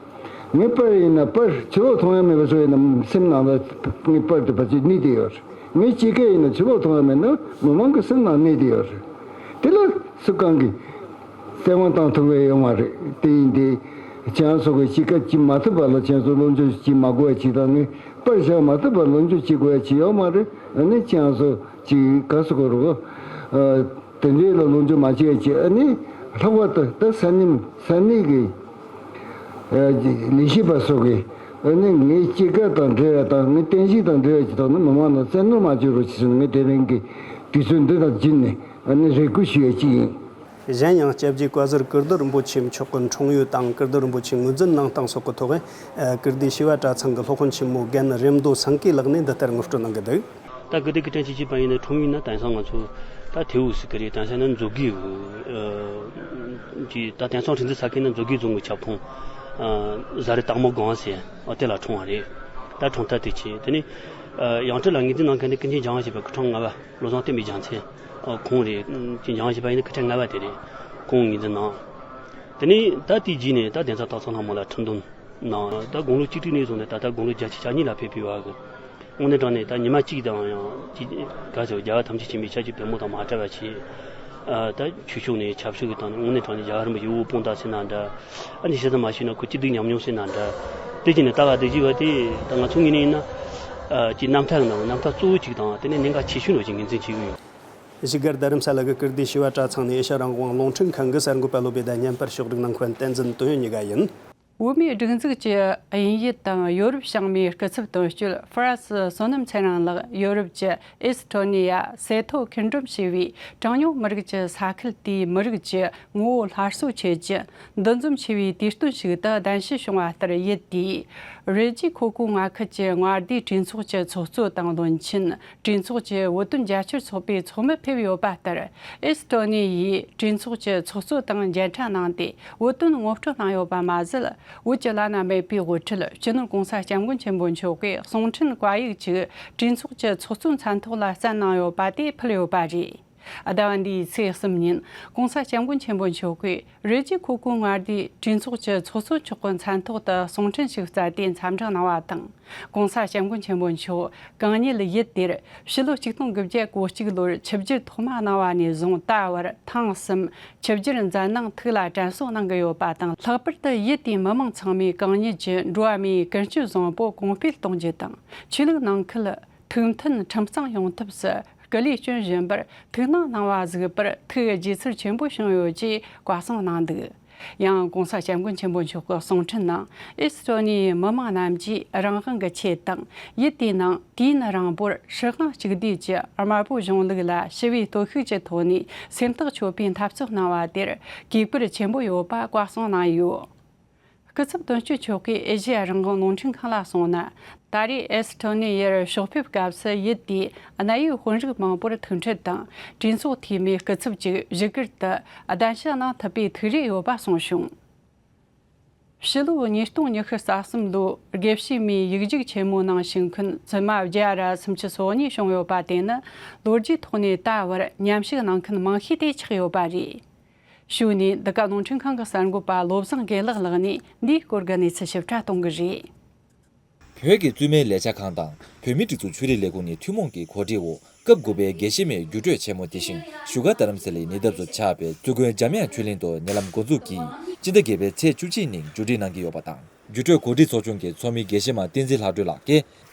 ངའི་པར་ཡིན་ན་པར་ཕྱི་ལོགས་མཐོང་ཡ་མེད་པ་བཟོ་ཡིན་ན་སེམས་ནང་ལ་ངའི་པར་དེ་ཕལ་ཆེར་གནས་བསྡད་ཡོད་རེད། ངའི་སྐྱེས་སྐར་ཡིན་ན་ཕྱི་ལོགས་མཐོང་ཡ་མེད་ན་མི་མང་གི་སེམས་ནང་གནས་བསྡད་ཡོད་རེད། དེ་ལ་སུ་གང་གིས་བཙན་དབང་བཏང་ཐུབ་ཡ་ཡོད་མ་རེད། དེ་ཡིན་དུས་ཁྱེད་རང་ཚོ་གི་སྐྱེས་སྐར་བྱེད་མ་ཐུབ་པ་ལ་ཁྱེད་ཚོ་ལོ་མཇུག་བྱེད་མ་དགོས་པ་ཅིག་དང་ངས་པར་བཞག་མ་ཐུབ་པར་ལོ་མཇུག་བྱེད་དགོས་པ་ཅིག་ཡོད་མ་རེད། ཨ་ནི་ཁྱེད་རང་ཚོ་ཅིག་ག་ཟེར་དགོས་རེད་གོ། ཨ། དེ་འདྲའི་ལ་ལོ་མཇུག་མ་བྱེད་ཅེས། ཨ་ནི་ལྷག་པར་དུ་ད་ས་གནས་ས་གནས་ཀྱི་ཨ་ལས་བྱེད་པ་སོགས་ཀྱིས་ཨ་ནི་ངའི་སྐྱེས་སྐར་དང་འབྲེལ་བ་དང་ངའི་བརྟན་བཞུགས་དང་འབྲེལ་བ་ཅིག་ཐོག་ནས་མི་མང་ལ་བཙན་གནོན་མ་བྱེད་རོགས་ཞེས་ཟེར་ནས་ངས་དེ་རིང་གི་དུས་ཚོད་འདི་དང་བརྒྱུད་ནས་ཨ་ནི་རེ་སྐུལ་ཞུ་ཡས་ཅིག་ཡིན། གཞན་ཡང་སྐྱབས་རྗེ་བཀའ་ཟུར་ཀིརྟི་རིན་པོ་ཆེ་མཆོག་གི་འཁྲུངས་ཡུལ་དང་ཀིརྟི་རིན་པོ་ཆེ་ངོས་འཛིན་གནང་སྟངས་སོགས་ཀྱི་ཐོག་ཨ་ཀིརྟི་བྱེས་པ་གྲྭ་ཚང་གི་སློབ་དཔོན་ཆེན་མོ་རྒན་རེ་མདོ་སེང་གེ་ལགས་ནས་འདི་ལྟར་ངོ་སྤྲོད་གནང་གི་འདུག། ད་གི་དེ་གི་དྲན་གྱི་བྱས་པ་ཡིན་ན། འཁྲུངས་ཡུལ་ན་དེང་སང་ང་ཚོ་ད་ཐེའུ་ཟེར་གི་རེད། དེང་སང་ན་མཛོད་དགེ་གི་ཨ་ཀྱི་ད་དེང་སང་ཁྲིན་ཙི་ས་ཁུལ་ན་མཛོད་དགེ་རྫོང་གི་ཁྱབ་ཁོངས་ཨ་བཟའ་རི་སྟག་མོ་སྒང་ཟེར་ཨ་དེ་ལ་འཁྲུངས་པ་རེད། ད་འཁྲུངས་ཐག་དེ་བྱས། དེ་ནས་ཨ་ཡང་སྤྲུལ་ལ་ངོས་འཛིན་གནང་མཁན་དེ་ཀུན་མཁྱེན་འཇམ་དབྱངས་བཞད་པ་སྐུ་ཕྲེང་ལྔ་པ་བློ་བཟང་བསྟན་པའི་རྒྱལ་མཚན་ཨ་ཁོང་རེད། ཀུན་མཁྱེན་འཇམ་དབྱངས་བཞད་པ་ཡིན་ན་སྐུ་ཕྲེང་ལྔ་པ་དེ་རེད། ཁོང་ངོས་འཛིན་གནང་། དེ་ནས་ད་དེའི་རྗེས་ནས་ད་གདན་ས་སྟག་ཚང་ལྷ་མོ་ལ་ཁྲི་འདོན་གནང་། ད་དགུང་ལོ་བཅུ་དྲུག་ནས་བཟུང་ནས་ད་ལྟ་དགུང་ལོ་བརྒྱད་ཅུ་གྱ་གཉིས་ལ་ཕེབས་པའི་བར་གྱི་དངོས་གནས་དྲང་གནས་ད་ཉི་མ་གཅིག་དང་ཡང་གཅིག་ག་ཚོད་རྒྱལ་བ་ཐམས་ཅད་མཁྱེན་པའི་ཤཱཀྱའི་བདག་མོ་དང་མ་བྲལ་བ་བྱས། ཨ་ད་ཆོས་ཕྱོགས་ནས་ཆབ་སྲིད་ཀྱི་སྟེང་ནས་དངོས་གནས་དྲང་གནས་རྒྱལ་བ་རིན་པོ་ཆེའི་དབུ་དཔུང་དང་ཟེར་ན་འདྲ། ཨ་ནི་ཞེ་ས་མ་ཞུས་ན་ཁོ་སྐྱིད་སྡུག་མཉམ་མྱོང་ཟེར་ན་འདྲ། དེ་བྱས་ནས་ད་ག་དེ་བྱས་པ་དེ་ད་ང་ཚོ་ངོས་ནས་ཡིན་ན་ཨ་ཀྱི་རྣམ་ཐར་ནང་རྣམ་ཐར་གཙོ་བོ་གཅིག་དང་དེ་ནས་གནད་འགག་ཆེ་ཤོས་ནང་ཅིག་ངོས་འཛིན་བྱེད་ཀྱི་ཡོད། བཞུགས་སྒར་རྡ་རམ་ས་ལ་གི་ཀིརྟི་བྱེས་པ་གྲྭ་ཚང་ནས་ཨེ་ཤ་རང་དབང་རླུང་འཕྲིན་ཁང་གི་གསར་འགོད་པ་བློ་བྷེ་དང་བརྙན་པར་ཕྱོགས་སྒྲིག་གནང་མཁན་བསྟན་འཛིན་དོན་ཡོད་གཉིས་ཀ་ཡིན། བོད་མིའི་སྒྲིག་འཛུགས་ཀྱི་དབྱིན་ཡུལ་དང་ཡོ་རོབ་བྱང་མའི་སྐུ་ཚབ་དོན་གཅོད་ཧྥ་རན་སི་བསོད་ནམས་ཚེ་རིང་ལགས་ཡོ་རོབ་ཀྱི་ཨེ་སི་ཊོ་ནི་ཡ་སེ་ཐོ་ཁེར་འགྲོམ་ཞེས་པའི་གྲངས་ཉུང་མི་རིགས་ཀྱི་ས་ཁུལ་དེའི་མི་རིགས་ཀྱི་ངོ་བོ་སླར་གསོ་བྱེད་རྒྱུ་འདུ་འཛོམས་ཆེ་བའི་དུས་སྟོན་ཞིག་ཏུ་གདན་ཞུ་བྱུང་བ་ལྟར་ཡུལ་དེའི་རི་རྗེས་ཁོ་ཁོ་མངའ་ཁུལ་གྱི་མངའ་སྡེའི་གྲོས་ཚོགས་ཀྱི་ཚོགས་གཙོ་དང་བློན་ཆེན། གྲོས་ཚོགས་ཀྱི་བོད་དོན་རྒྱ་ཆེར་ཚོགས་པའི་ཚོགས་མི་ཕེབས་ཡོད་པ་ལྟར། ཨེ་སི་ཊོ་ནི་ཡིས་གྲོས་ཚོགས་ཀྱི་ཚོགས་གཙོ་དང་མཇལ་འཕྲད་གནང་སྟེ་བོད་དོན་ངོ་སྤྲོད་གནང་ཡོད་པ་མ་ཟད། བོད་ཀྱི་བླ་ན་མེད་པའི་དབུ་ཁྲིད་སྤྱི་ནོར་༸གོང་ས་༸སྐྱབས་མགོན་ཆེན་པོ་མཆོག་གིས་གསུང་འཕྲིན་བཀའ་ཡིག་ཅིག་གྲོས་ཚོགས་ཀྱི་ཚོགས་གཙོའི་མཚན་ཐོག་ལ་བསྩལ་གནང་ཡོད་པ་དེ་ཕུལ་ཡོད་པ་རེད། ཟླ་བ་འདིའི་ཚེས་གསུམ་ཉིན་༸གོང་ས་༸སྐྱབས་མགོན་ཆེན་པོ་མཆོག་གིས་རི་རྗེས་ཁོ་ཁོ་མངའ་སྡེའི་གྲོས་ཚོགས་ཀྱི་ཚོགས་གཙོ་མཆོག་གི་མཚན་ཐོག་ཏུ་གསུང་འཕྲིན་ཞིག་བསྩལ་ཏེ་འཚམས་འདྲི་གནང་བ་དང་། ༸གོང་ས་༸སྐྱབས་མགོན་ཆེན་པོ་མཆོག་གང་ཉིད་ཡུལ་དེར་ཕྱི་ལོ་ཆིག་སྟོང་དགུ་བརྒྱ་གོ་གཅིག་ལོར་ཆིབས་བསྒྱུར་ཐོག་མ་གནང་བ་ནས་བཟུང་ད་བར་ཐེངས་གསུམ་ཆིབས་བསྒྱུར་མཛད་གནང་ཐུགས་ལ་དྲན་གསོ་གནང་གི་ཡོད་པ་དང་། ལྷག་པར་དུ་ཡུལ་དེའི་མི་མང་ཚང་མས་གང་ཉིད་ཀྱི་འགྲོ་བ་མིའི་ཀུན་སྤྱོད་བཟང་པོ་གོང་འཕེལ་གཏོང་རྒྱུ་དང་། ཆོས་ལུགས་ནང་ཁུལ་ཐུགས་མཐུན་ཁྲིམས་གཙང་ཡོང་ཐབས་སུ་སྐུ་ལས་བསྐྱོན་བཞིན་པར་ཐུགས་སྣང་གནང་བ་གཟིགས་པར་ཐུགས་དགྱེས་ཚོར་ཆེན་པོ་བྱུང་ཡོད་ཅེས་བཀའ་གསུང་གནང་འདུག། ཡང་༸གོང་ས་༸སྐྱབས་མགོན་ཆེན་པོ་མཆོག་གི་གསུང་འཕྲིན་ནང་ཨེ་སི་ཊོ་ནི་ཡའི་མི་མང་རྣམས་ཀྱིས་རང་དབང་གི་ཆེད་དང་། ཡུལ་དེའི་ནང་དུས་ཡུན་རིང་པོར་སྲིད་དབང་གཅིག་སྡུད་ཀྱི་དམར་པོ་གཞུང་ལུགས་ལ་ཞི་བའི་སྟོབས་ཤུགས་ཀྱི་ཐོག་ནས་སེམས་ཐག་ཆོད་པའི་འཐབ་རྩོད་གནང་བ་དེར་གུས་བཀུར་ཆེན་པོ་ཡོད་པ་བཀའ་གསུང་གནང་ཡོད། སྐུ་ཚབ་དོན་གཅོད་མཆོག་གིས་ཨེ་ཤེ་ཡ་རང་དབང་རླུང་འཕྲིན་ཁང་ལ་གསུངས་ན། ད་རེས་ཨེ་སི་ཊོ་ནི་ཡར་ཕྱོགས་ཕེབས་སྐབས་སུ་ཡུལ་དེའི་གནད་ཡོད་དཔོན་རིགས་མང་པོར་ཐུག་འཕྲད་དང་གྲོས་ཚོགས་འཐུས་མིའི་སྐུ་ཚབ་ཅིག་བཞུགས་སྒར་དུ་གདན་ཞུ་གནང་ཐུབ་པའི་ཐུགས་རེ་ཡོད་པ་གསུངས་བྱུང་། ཕྱི་ལོ་ཉིས་སྟོང་ཉི་ཤུ་རྩ་གསུམ་ལོའི་དགེ་བཤེས་མའི་ཡིག་རྒྱུགས་ཆེན་མོའི་ནང་ཞུགས་མཁན་བཙུན་མ་བརྒྱ་ར་སུམ་ཅུ་སོ་གཉིས་བྱུང་ཡོད་པ་དེ་ནི་ལོ་རྒྱུས་ཐོག་ནས་ད་བར་མཉམ་ཞུགས་གནང་མཁན་མང་ཤོས་དེ་ཆགས་ཡོད་པ་རེད། གཞུག་ནས་འདི་ག་རླུང་འཕྲིན་ཁང་གི་གསར་འགོད་པ་བློ་བཟང་དགེ་ལེགས་ལགས་ནས་འདིའི་སྐོར་གྱི་གནས་ཚུལ་ཞིབ་ཕྲ་གཏོང་གི་རེད། བོད་ཀྱི་བཙུན་མའི་ལས་འཆར་ཁང་དང་བོད་མིའི་སྒྲིག་འཛུགས་ཆོས་རིག་ལས་ཁུངས་ནས་ཐུན་མོང་གི་གོ་སྒྲིག་འོག་སྐབས་དགུ་པའི་དགེ་བཤེས་མའི་རྒྱུགས་སྤྲོད་ཆེན་མོ་དེ་བཞིན་བཞུགས་སྒར་རྡ་རམ་ས་ལའི་ཉེ་འདབས་སུ་ཆགས་པའི་བཙུན་དགོན་འཇམ་དབྱངས་ཆོས་གླིང་དུ་ཉེ་ལམ་འགོ་འཛུགས་ཀྱིས་སྤྱི་ཟླ་བརྒྱད་པའི་ཚེས་བཅུ་གཅིག་ཉིན་རྒྱུགས་སྒྲིག་གནང་གི་ཡོད་པ་དང་། རྒྱུགས་སྤྲོད་གོ་སྒྲིག་ཚོགས་ཆུང་གི་ཚོགས་མི་དགེ་བཤེས་མ་བསྟན་འཛིན་ལྷ་སྒྲོལ་ལགས་ཀྱིས།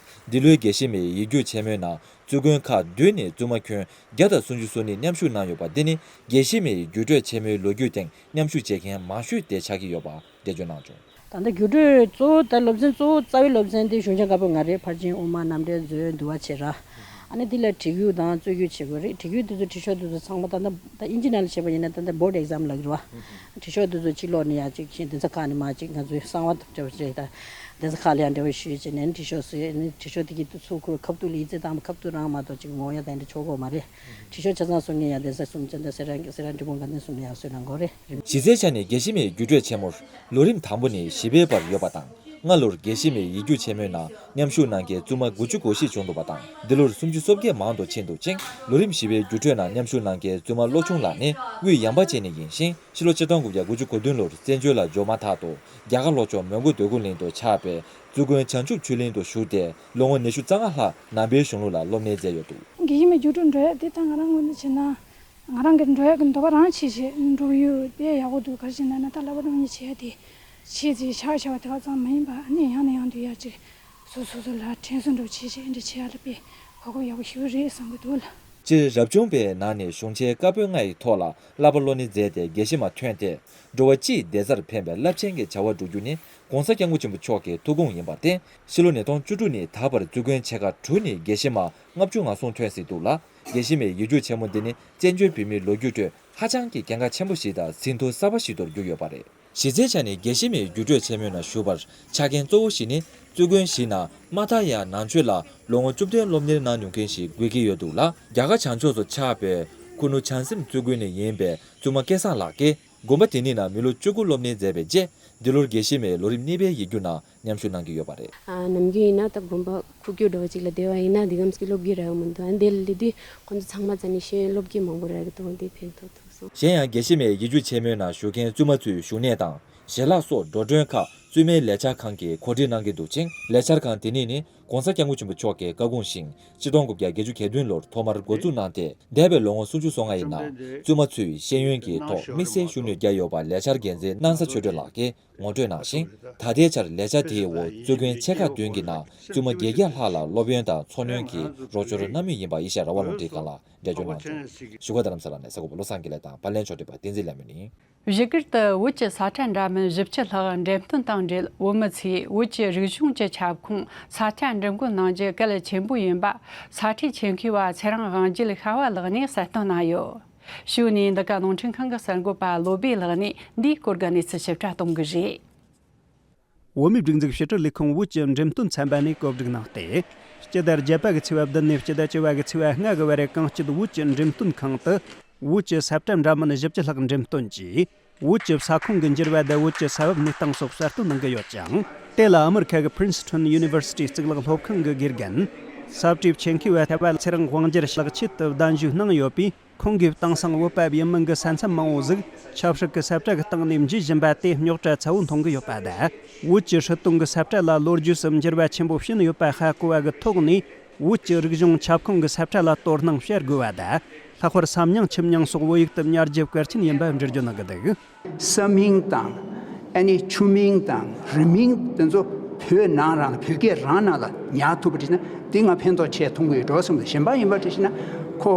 འདི་ལོའི་དགེ་བཤེས་མའི་ཡིག་རྒྱུགས་ཆེན་མོའི་ནང་བཙུན་དགོན་ཁག་བདུན་ནས་བཙུན་མ་ཁྱོན་བརྒྱ་དང་སུམ་ཅུ་སོ་གཉིས་མཉམ་ཞུགས་གནང་ཡོད་པ་འདི་ནི་དགེ་བཤེས་མའི་རྒྱུགས་སྤྲོད་ཆེན་མོའི་ལོ་རྒྱུས་སྟེང་མཉམ་ཞུགས་བྱེད་མཁན་མང་ཤོས་དེ་ཆགས་ཀྱི་ཡོད་པ་འགྲེལ་བརྗོད་གནང་བྱུང་། ད་ལྟ་རྒྱུགས་སྤྲོད་གཙོ་བོ་ད་སློབ་ཚན་གཙོ་བོ་རྩ་བའི་སློབ་ཚན་དེ་གཞུང་ཆེན་བཀའ་པོད་ལྔ་རེད། ཕར་ཕྱིན་དབུ་མ་རྣམ་འགྲེལ་མཛོད་འདུལ་བ་བྱེད་ར། ཨ་ནི་དེ་ལ་བྲིས་རྒྱུགས་དང་རྩོད་རྒྱུགས་བྱེད་དགོས་རེད། བྲིས་རྒྱུགས་དེ་ཚོ་བྲིས་ཤོག་དེ་ཚོ་ཚང་མ་ད་ལྟ་ད་ཨིན་ཇི་ནང་ལ་བྱས་པ་ཡིན་ན་ད་ལྟ་བྷོར་ཌི་ཨེག་ཛམ་ལབ་ཀྱི་རེད་བ། བྲིས་ཤོག་དེ་ཚོ་གཅིག་ཀློག་ནས་ཡར་གཅིག་ཤེས། གདན་ས་ཁག་ནས་མར་གཅིག་ང་ཚོའི་གསང་བ་དང་འབྲེལ་བ་བྱས་ད། གདན་ས་ཁག་ལ་ཡང་འབྲེལ་བ་ཞུས་བྱས་ནས་བྲིས་ཤོག་ཟེར་ནས་བྲིས་ཤོག་དེ་གི་དུ་ཚུར་ཁུར་ཁ་ཐུག་ལ་ཡིག་ཚད་བཏང་བ་ཁ་ཐུག་རང་མ་གཏོགས་གཅིག་ངོ་ཡ་དེ་འདྲ་ཆོག་གོ་མ་རེད། བྲིས་ཤོག་ཆ་ཚང་སོང་ངས་ཡང་གདན་ས་གསུམ་ཅན་དང་སེ་ར་སེ་ར་འབྲི་གུང་དགའ་ལྡན་གསུམ་ལ་ཡང་གསོལ་རས་འགོད་རེད། གཞི་རྩའི་ཆ་ནས་དགེ་བཤེས་མའི་རྒྱུགས་སྤྲོད་ཆེན་མོར་ལོ་རིམ་དང་པོ་ནས་བཞི་པའི་བར་ཡོད་པ་དང་། སྔ་ལོར་དགེ་བཤེས་མའི་ཡིག་རྒྱུགས་ཆེན་མོའི་ནང་མཉམ་ཞུགས་གནང་མཁན་བཙུན་མ་དགུ་བཅུ་གོ་བཞི་བྱུང་འདུག་པ་དང་། འདི་ལོར་སུམ་ཅུ་སོ་བརྒྱད་མང་དུ་ཕྱིན་འདུག་ཅིང་། ལོ་རིམ་བཞི་པའི་རྒྱུགས་སྤྲོད་ནང་མཉམ་ཞུགས་གནང་མཁན་བཙུན་མ་བློ་ཆུང་ལགས་ནི་དབུས་ཡངས་པ་ཅན་ནས་ཡིན་ཞིང་། ཕྱི་ལོ་ཆིག་སྟོང་དགུ་བརྒྱ་དགུ་བཅུ་གོ་བདུན་ལོར་བཙན་བྱོལ་ལ་འབྱོར་མ་ཐག་ཏུ་རྒྱ་གར་ལྷོ་ཕྱོགས་མོན་གྷོ་འདོད་རྒུ་གླིང་དུ་ཆགས་པའི་བཙུན་དགོན་བྱང་ཆུབ་ཆོས་གླིང་དུ་བཞུགས་ཏེ་ལོ་ངོ་ཉི་ཤུ་རྩ་ལྔ་ལྷག་ནང་པའི་གཞུང་ལུགས་ལ་སློབ་གཉེར་མཛད་ཡོད་འདུག། དགེ་བཤེས་མའི་རྒྱུགས་སྤྲོད་འགྲོ་ཡ་དེ་ད་ང་རང་ངོས་ནས་བྱས་ན། ང་རང་གི་འགྲོ་ཡ་གི་འདོད་པ་རང་བྱས་བྱས་འགྲོ་གི་ཡོད། དཔེ་ཡག་པོ་འདུག། ག་རེ་བྱས་ན་ན་ད་བསླབ་པ་སློབ་གཉེར་བྱེད་ཡ་དེ་བྱས་ཚེ་ཤག་བྱ་བ་དེ་ག་ཙམ་མ་ཡིན་པ་ཨ་ནི་ཡང་ནས་ཡང་དུ་ཡར་ཅིག་སོ་སོ་སོ་ལ་དྲན་གསོ་འདྲ་བྱས་བྱས་འདྲ་བྱེད་ཡ་ལ་དཔེ་གོ་སྐབས་ཡག་པོ་ཞིག་རེད་བསམ་གི་འདུག་ལ། སྤྱིར་རབ་བྱུང་པའི་ནང་ནས་གཞུང་ཆེན་བཀའ་པོད་ལྔ་ཡི་ཐོག་ལ་བསླབ་པ་སློབ་གཉེར་མཛད་དེ་དགེ་བཤེས་མ་ཐོན་ཏེ། འགྲོ་བ་སྤྱིའི་བདེ་རྩར་ཕན་པའི་རླབས་ཆེན་གྱི་བྱ་བ་བསྒྲུབ་རྒྱུ་ནི་༸གོང་ས་༸སྐྱབས་མགོན་ཆེན་པོ་མཆོག་གི་ཐུགས་དགོངས་ཡིན་པར་བརྟེན། ཕྱི་ལོ་ཉིས་སྟོང་བཅུ་དྲུག་ནས་ད་བར་བཙུན་དགོན་ཆེ་ཁག་དྲུག་ནས་དགེ་བཤེས་མ་ལྔ་བཅུ་ང་གསུམ་ཐོན་ཟིན་འདུག་ལ། དགེ་བཤེས་མའི་ཡིག་རྒྱུགས་ཆེན་མོ་འདི་ནི་བཙན་བྱོལ་བོད་མིའི་ལོ་རྒྱུས་ཁྲོད་ཧ་ཅང་གི་གལ་འགངས་ཆེན་པོ་ཞིག་དང་ཟིན་ཐོ་གསར་པ་ཞིག་ཏུ་གྱུར་ཡོད་པ་རེད། གཞི་རྩའི་ཆ་ནས་དགེ་བཤེས་མའི་རྒྱུགས་སྤྲོད་ཆེན་མོའི་ནང་ཞུགས་པར་ཆ་རྐྱེན་གཙོ་བོ་ཞིག་ནི། བཙུན་དགོན་བཞིའི་ནང་མ་མཐའ་ཡང་ནང་ཆོས་ལ་ལོ་ངོ་བཅུ་བདུན་སློབ་གཉེར་གནང་མྱོང་མཁན་ཞིག་དགོས་ཀྱི་ཡོད་འདུག་ལ། རྒྱ་གར་བྱང་ཕྱོགས་སུ་ཆགས་པའི་ཁུ་ནུ་བྱང་སེམས་བཙུན་དགོན་ནས་ཡིན་པའི་བཙུན་མ་སྐལ་བཟང་ལགས་ཀྱིས། དགོན་པ་དེ་གཉིས་ནང་མི་ལོ་བཅུ་དགུ་སློབ་གཉེར་མཛད་པའི་རྗེས། འདི་ལོར་དགེ་བཤེས་མའི་ལོ་རིམ་གཉིས་པའི་ཡིག་རྒྱུགས་ནང་མཉམ་ཞུགས་གནང་གི་ཡོད་པ་རེད། ཨ། ནམ་རྒྱུན་ཡིན་ན་ད་དགོན་པ་ཁུག་ཀྱོག་འདྲ་བོ་ཅིག་ལ་བསྡད་པ་ཡིན་ན་འདི་གམ་ཅིག་སློབ་གི་རག་གི་མི་འདུག། ཨ། འདི་ལ་སླེབས་དུས་ཁོང་ཚོ་ཚང་མ་རྩ་ནས་ཤེས་ཡོན་སློབ་གི་མང་པོ་རག་གི་འདུག། འདི་ཕན་ཐོགས་ཐུབ་སོང་། གཞན་ཡང་དགེ་བཤེས་མའི་ཡིག་རྒྱུགས་ཆེན་མོའི་ནང་ཞུགས་མཁན་བཙུན་མ་ཚོའི་བཞུགས་གནས་དང་ཞལ་ལག་སོགས་འགྲོ་གྲོན་ཁག་བཙུན་མའི་ལས་འཆར་ཁང་གིས་གོ་སྒྲིག་གནང་གི་འདུག་ཅིང་། ལས་འཆར་ཁང་དེ་གཉིས་ནི་༸གོང་ས་༸སྐྱབས་མགོན་ཆེན་པོ་མཆོག་གི་བཀའ་དགོངས་བཞིན་ཆིག་སྟོང་དགུ་བརྒྱ་བརྒྱད་ཅུ་གྱ་བདུན་ལོར་ཐོག་མར་འགོ་འཛུགས་གནང་སྟེ། འདས་པའི་ལོ་ངོ་སུམ་ཅུ་སོ་ལྔ་ཡི་ནང་བཙུན་མ་ཚོས་ཤེས་ཡོན་གྱི་ཐོག་དམིགས་བསལ་ཤུགས་སྣོན་བརྒྱབ་ཡོད་པ་ལས་འཆར་འགན་འཛིན་སྣང་ས་ཆོས་སྒྲོན་ལགས་ཀྱིས་ངོ་སྤྲོད་གནང་ཞིང་། ད་ལྟའི་ཆར་ལས་འཆར་དེའི་འོག་བཙུན་དགོན་ཆེ་ཁག་བདུན་གྱི་ནང་བཙུན་མ་བརྒྱད་བརྒྱ་ལྷག་ལ་སློབ་ཡོན་དང་འཚོ་སྣོན་གྱི་རོགས་སྐྱོར་གནང་མུས་ཡིན་པ་ཨེ་ཤ་ཡ་རང་དབང་རླུང་འཕྲིན་ཁང་ལ་འགྲེལ་བརྗོད་གནང་བྱུང་། བཞུགས་སྒར་རྡ་རམ་ས་ལ་ནས་གསར་འགོད་པ་བློ་བཟང་དགེ་ལེགས་དང་པར་ལེན་ཕྱོགས་སྒྲིག་པ་བསྟན་འཛིན་ལྷ་མོ་ཡིན། བཞུགས་སྒར་དུ་བོད་ཀྱི་ས་ཁྲ་འདྲ་མིན་བཞི་བཅུ་ལྷག་འགྲེམས་སྟོན་དང་འབྲེལ། བོད་མི་ཚོས་བོད་ཀྱི་རིག་གཞུང་གི་ཁྱབ་ཁོངས་ས་ཁྲ་འགྲེམས་འགོད་གནང་རྒྱུ་གལ་ཆེན་པོ་ཡིན་པ་ས་ཁྲའི་ཆེད་མཁས་པ་ཚེ་རིང་དབང་རྒྱལ་ཤ་བ་ལགས་ནས་གསལ་སྟོན་གནང་ཡོད། གཞུག་ནས་འདི་ག་རླུང་འཕྲིན་ཁང་གི་གསར་འགོད་པ་བློ་བྷེ་ལགས་ནས་འདིའི་སྐོར་གྱི་གནས་ཚུལ་ཞིབ་ཕྲ་གཏོང་གི་རེད། བོད་མིའི་སྒྲིག་འཛུགས་ཕྱི་དྲིལ་ལས་ཁུངས་བོད་ཀྱི་འགྲེམས་སྟོན་ཚན་པ་ནས་གོ་སྒྲིག་གནང་སྟེ། སྤྱི་ཟླ་བརྒྱད་པ་གི་ཚེས་པ་བདུན་ནས་སྤྱི་ཟླ་བཅུ་པ་གི་ཚེས་པ་ལྔ་གི་བར་རེ་གངས་སྐྱིད་བོད་ཀྱི་འགྲེམས་སྟོན་ཁང་དུ། བོད་ཀྱི་ས་བཀྲ་འདྲ་མིན་བཞི་བཅུ་ལྷག་འགྲེམས་སྟོན་གྱིས། བོད་ཀྱི་ས་ཁོངས་ཀྱི་འགྱུར་བ་དང་བོད་ཀྱི་ས་བབ་གནས་སྟངས་སོགས་གསལ་སྟོན་གནང་གི་ཡོད་ཅིང་། དེ་ལ་ཨ་མི་རི་ཁ་གི་Princeton University གཙུག་ལག་སློབ་ཁང་གི་དགེ་རྒན། ས་བཀྲའི་ཆེད་མཁས་པ་ཤ་བ་ཚེ་རིང་དབང་རྒྱལ་ལག་ཆེད་དུ་གདན་ཞུ་གནང་ཡོད་པས། ཁོང་གིས་དེང་སང་བོད་པ་ཡིན་མིན་གྱི་ས་མཚམས་མང་བོ་ཟིག་ཆབ་སྲིད་ཀྱི་ས་བཀྲ་གི་སྟེང་ནས་འབྱེད་བཞིན་པ་དེ་རྙོག་དྲ་ཚ་བོ་མཐོང་གི་ཡོད་པ་དང་། བོད་ཀྱི་སྲིད་དོན་གྱི་ས་བཀྲ་ལ་ལོ་རྒྱུས་སུ་འགྱུར་བ་ཆེན་པོ་ཕྱིན་ཡོད་པ་ཧ་གོ་བ་གི་ཐོག་ནས། བོད་ཀྱི་རིག་གཞུང་ཁྱབ་ཁོངས་ཀྱི་ས་བཀྲ་ལ་དོ་སྣང་བྱེད་དགོས་པ་དང་། ལྷག་པར་ས་མྱིང་ཁྱིམ་མྱིང་སོགས་བོད་ཡིག་ཏུ་ཉར་རྒྱུ་གལ་ཆེན་ཡིན་པ་འགྲེལ་བརྗོད་གནང་གི་འདུག། ས་མིང་དང་། ཨ་ནི་ཆུ་མིང་དང་རི་མིང་དེ་ཚོ་བོད་ནང་རང་ལ་བོད་སྐད་རང་ནང་ལ་ཉར་ཐུབ་པ་བྱས་ན་དེ་ང་ཕན་ཐོགས་ཆེ་མཐོང་གི་ཡོད་འགྲོ་བསམ་གི། གཞན་པ་ཡིན་པ་བྱས་ན་ཁོ་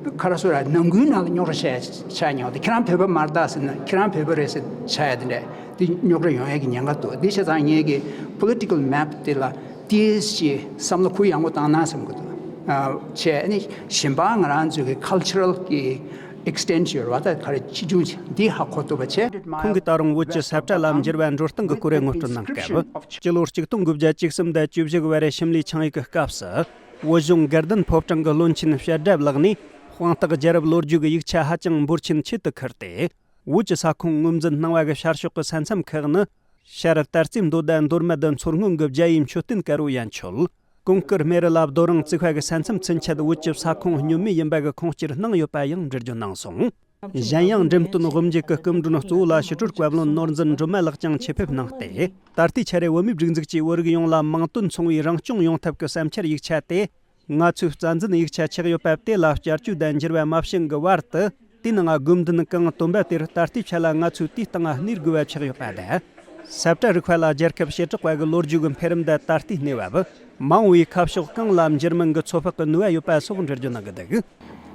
ག་རེ་ཟེར་ར་ནང་ཁུལ་ནང་ལ་རྙོག་དྲ་བྱས་ཆགས་ཉོག་དེ་ཁྱེད་རང་བོད་པ་མ་རེད་ད་ཟེར་ན་ཁྱེད་རང་བོད་པ་རེད་ཟེར་ཆགས་ཡ་དེ་འདྲ་དེ་རྙོག་དྲ་ཡོང་ཡ་གི་ཉེན་ཁ་འདུག། དེ་བྱས་ཙང་ངས་ཀྱི་political map དེ་ལ་ཏིས་ཅིག་བསམ་བློ་ཁུར་ཡག་པོ་བཏང་ན་བསམ་གི་འདུག། ཨ། བྱས་ཨ་ནི་གཞན་པ་ང་རང་ཚོའི་གི་cultural གི་extension རེད་བ། ད་ག་རེ་ཆེ་ཆུང་འདི་ཧ་གོ་ཐུབ་པ་བྱས། ཁོང་གིས་ད་རུང་བོད་ཀྱི་ས་བཀྲ་ལ་འགྱུར་བ་འགྲོ་སྟངས་ཀྱི་སྐོར་ངོ་སྤྲོད་གནང་སྐབས། སྤྱི་ལོ་གཅིག་སྟོང་དགུ་བརྒྱ་བཅུ་གསུམ་དང་བཅུ་བཞི་གི་བར་ཞིམ་ལའི་ཆིངས་ཡིག་གི་སྐབས་སུ། བོད་གཞུང་དགའ་ལྡན་ཕོ་བྲང་གི་བློན་ཆེན་བཤད་སྒྲ་ལགས་ནས་དཔང་རྟགས་རྒྱལ་རབས་ལོ་རྒྱུས་ཀྱི་ཡིག་ཆ་ཧ་ཅང་འབོར་ཆེན་ཆེད་དུ་ཁུར་ཏེ། བོད་ཀྱི་ས་ཁོངས་ངོས་འཛིན་གནང་བ་གི་ཤར་ཕྱོགས་ཀྱི་ས་མཚམས་ཁག་ནི། ཤར་དར་རྩེ་མདོ་སྟོད་མདོ་སྨད་མཚོ་སྔོན་གྱི་རྒྱ་ཡི་མཆོད་རྟེན་དཀར་པོ་ཡན་ཆོད། གོང་དཀར་སྨེ་རུ་ལ་རྡོ་རིང་བརྩིགས་པ་གི་ས་མཚམས་ཚུན་ཆད་བོད་ཀྱི་ས་ཁོངས་སྙོན་མེད་ཡིན་པ་གི་ཁུངས་སྐྱེལ་གནང་ཡོད་པ་ཡང་འགྲེལ་བརྗོད་གནང་སོང་། གཞན་ཡང་འགྲེམས་སྟོན་དབུ་འབྱེད་ཀྱི་སྐུ་མགྲོན་གཙོ་བོ་ལ་ཕྱི་དྲིལ་བཀའ་བློན་ནོར་འཛིན་སྒྲོལ་མ་ལགས་ཀྱང་ཆེད་ཕེབས་གནང་སྟེ། ད་ལྟའི་ཆར་བོད་མིའི་སྒྲིག་འཛུགས་ཀྱིས་བོད་རིགས་ཡོངས་ལ་མིང་དོན་མཚུངས་པའི་རང་སྐྱོང་ཡོང་ཐབས་ཀྱི་བསམ་འཆར་ཡིག་ཆ་དེ། ང་ཚོའི་རྩ་འཛིན་ཡིག་ཆ་ཆགས་ཡོད་པ་དེ་ལ་བསྐྱར་བཅོས་དང་འགྱུར་བ་མ་བྱུང་གི་བར་དུ། དེའི་ནང་དགོས་འདུན་གང་བཏོན་པ་དེར་ད་ལྟའི་ཆ་ལ་ང་ཚོས་དེའི་སྟེང་གནས་དགོས་པ་ཆགས་ཡོད་པ་དང་། ས་བཀྲ་རིག་པ་ལ་རྒྱལ་ཁབ་བྱེ་བྲག་པ་གི་ལོ་རྒྱུས་ཀྱི་འཕེལ་རིམ་དང་ད་ལྟའི་གནས་བབ། མ་འོངས་པའི་ཁ་ཕྱོགས་གང་ལ་འགྱུར་མིན་གྱི་ཚོད་དཔག་གི་ནུས་པ་ཡོད་པ་སོགས་འགྲེལ་བརྗོད་གནང་གི་འདུག།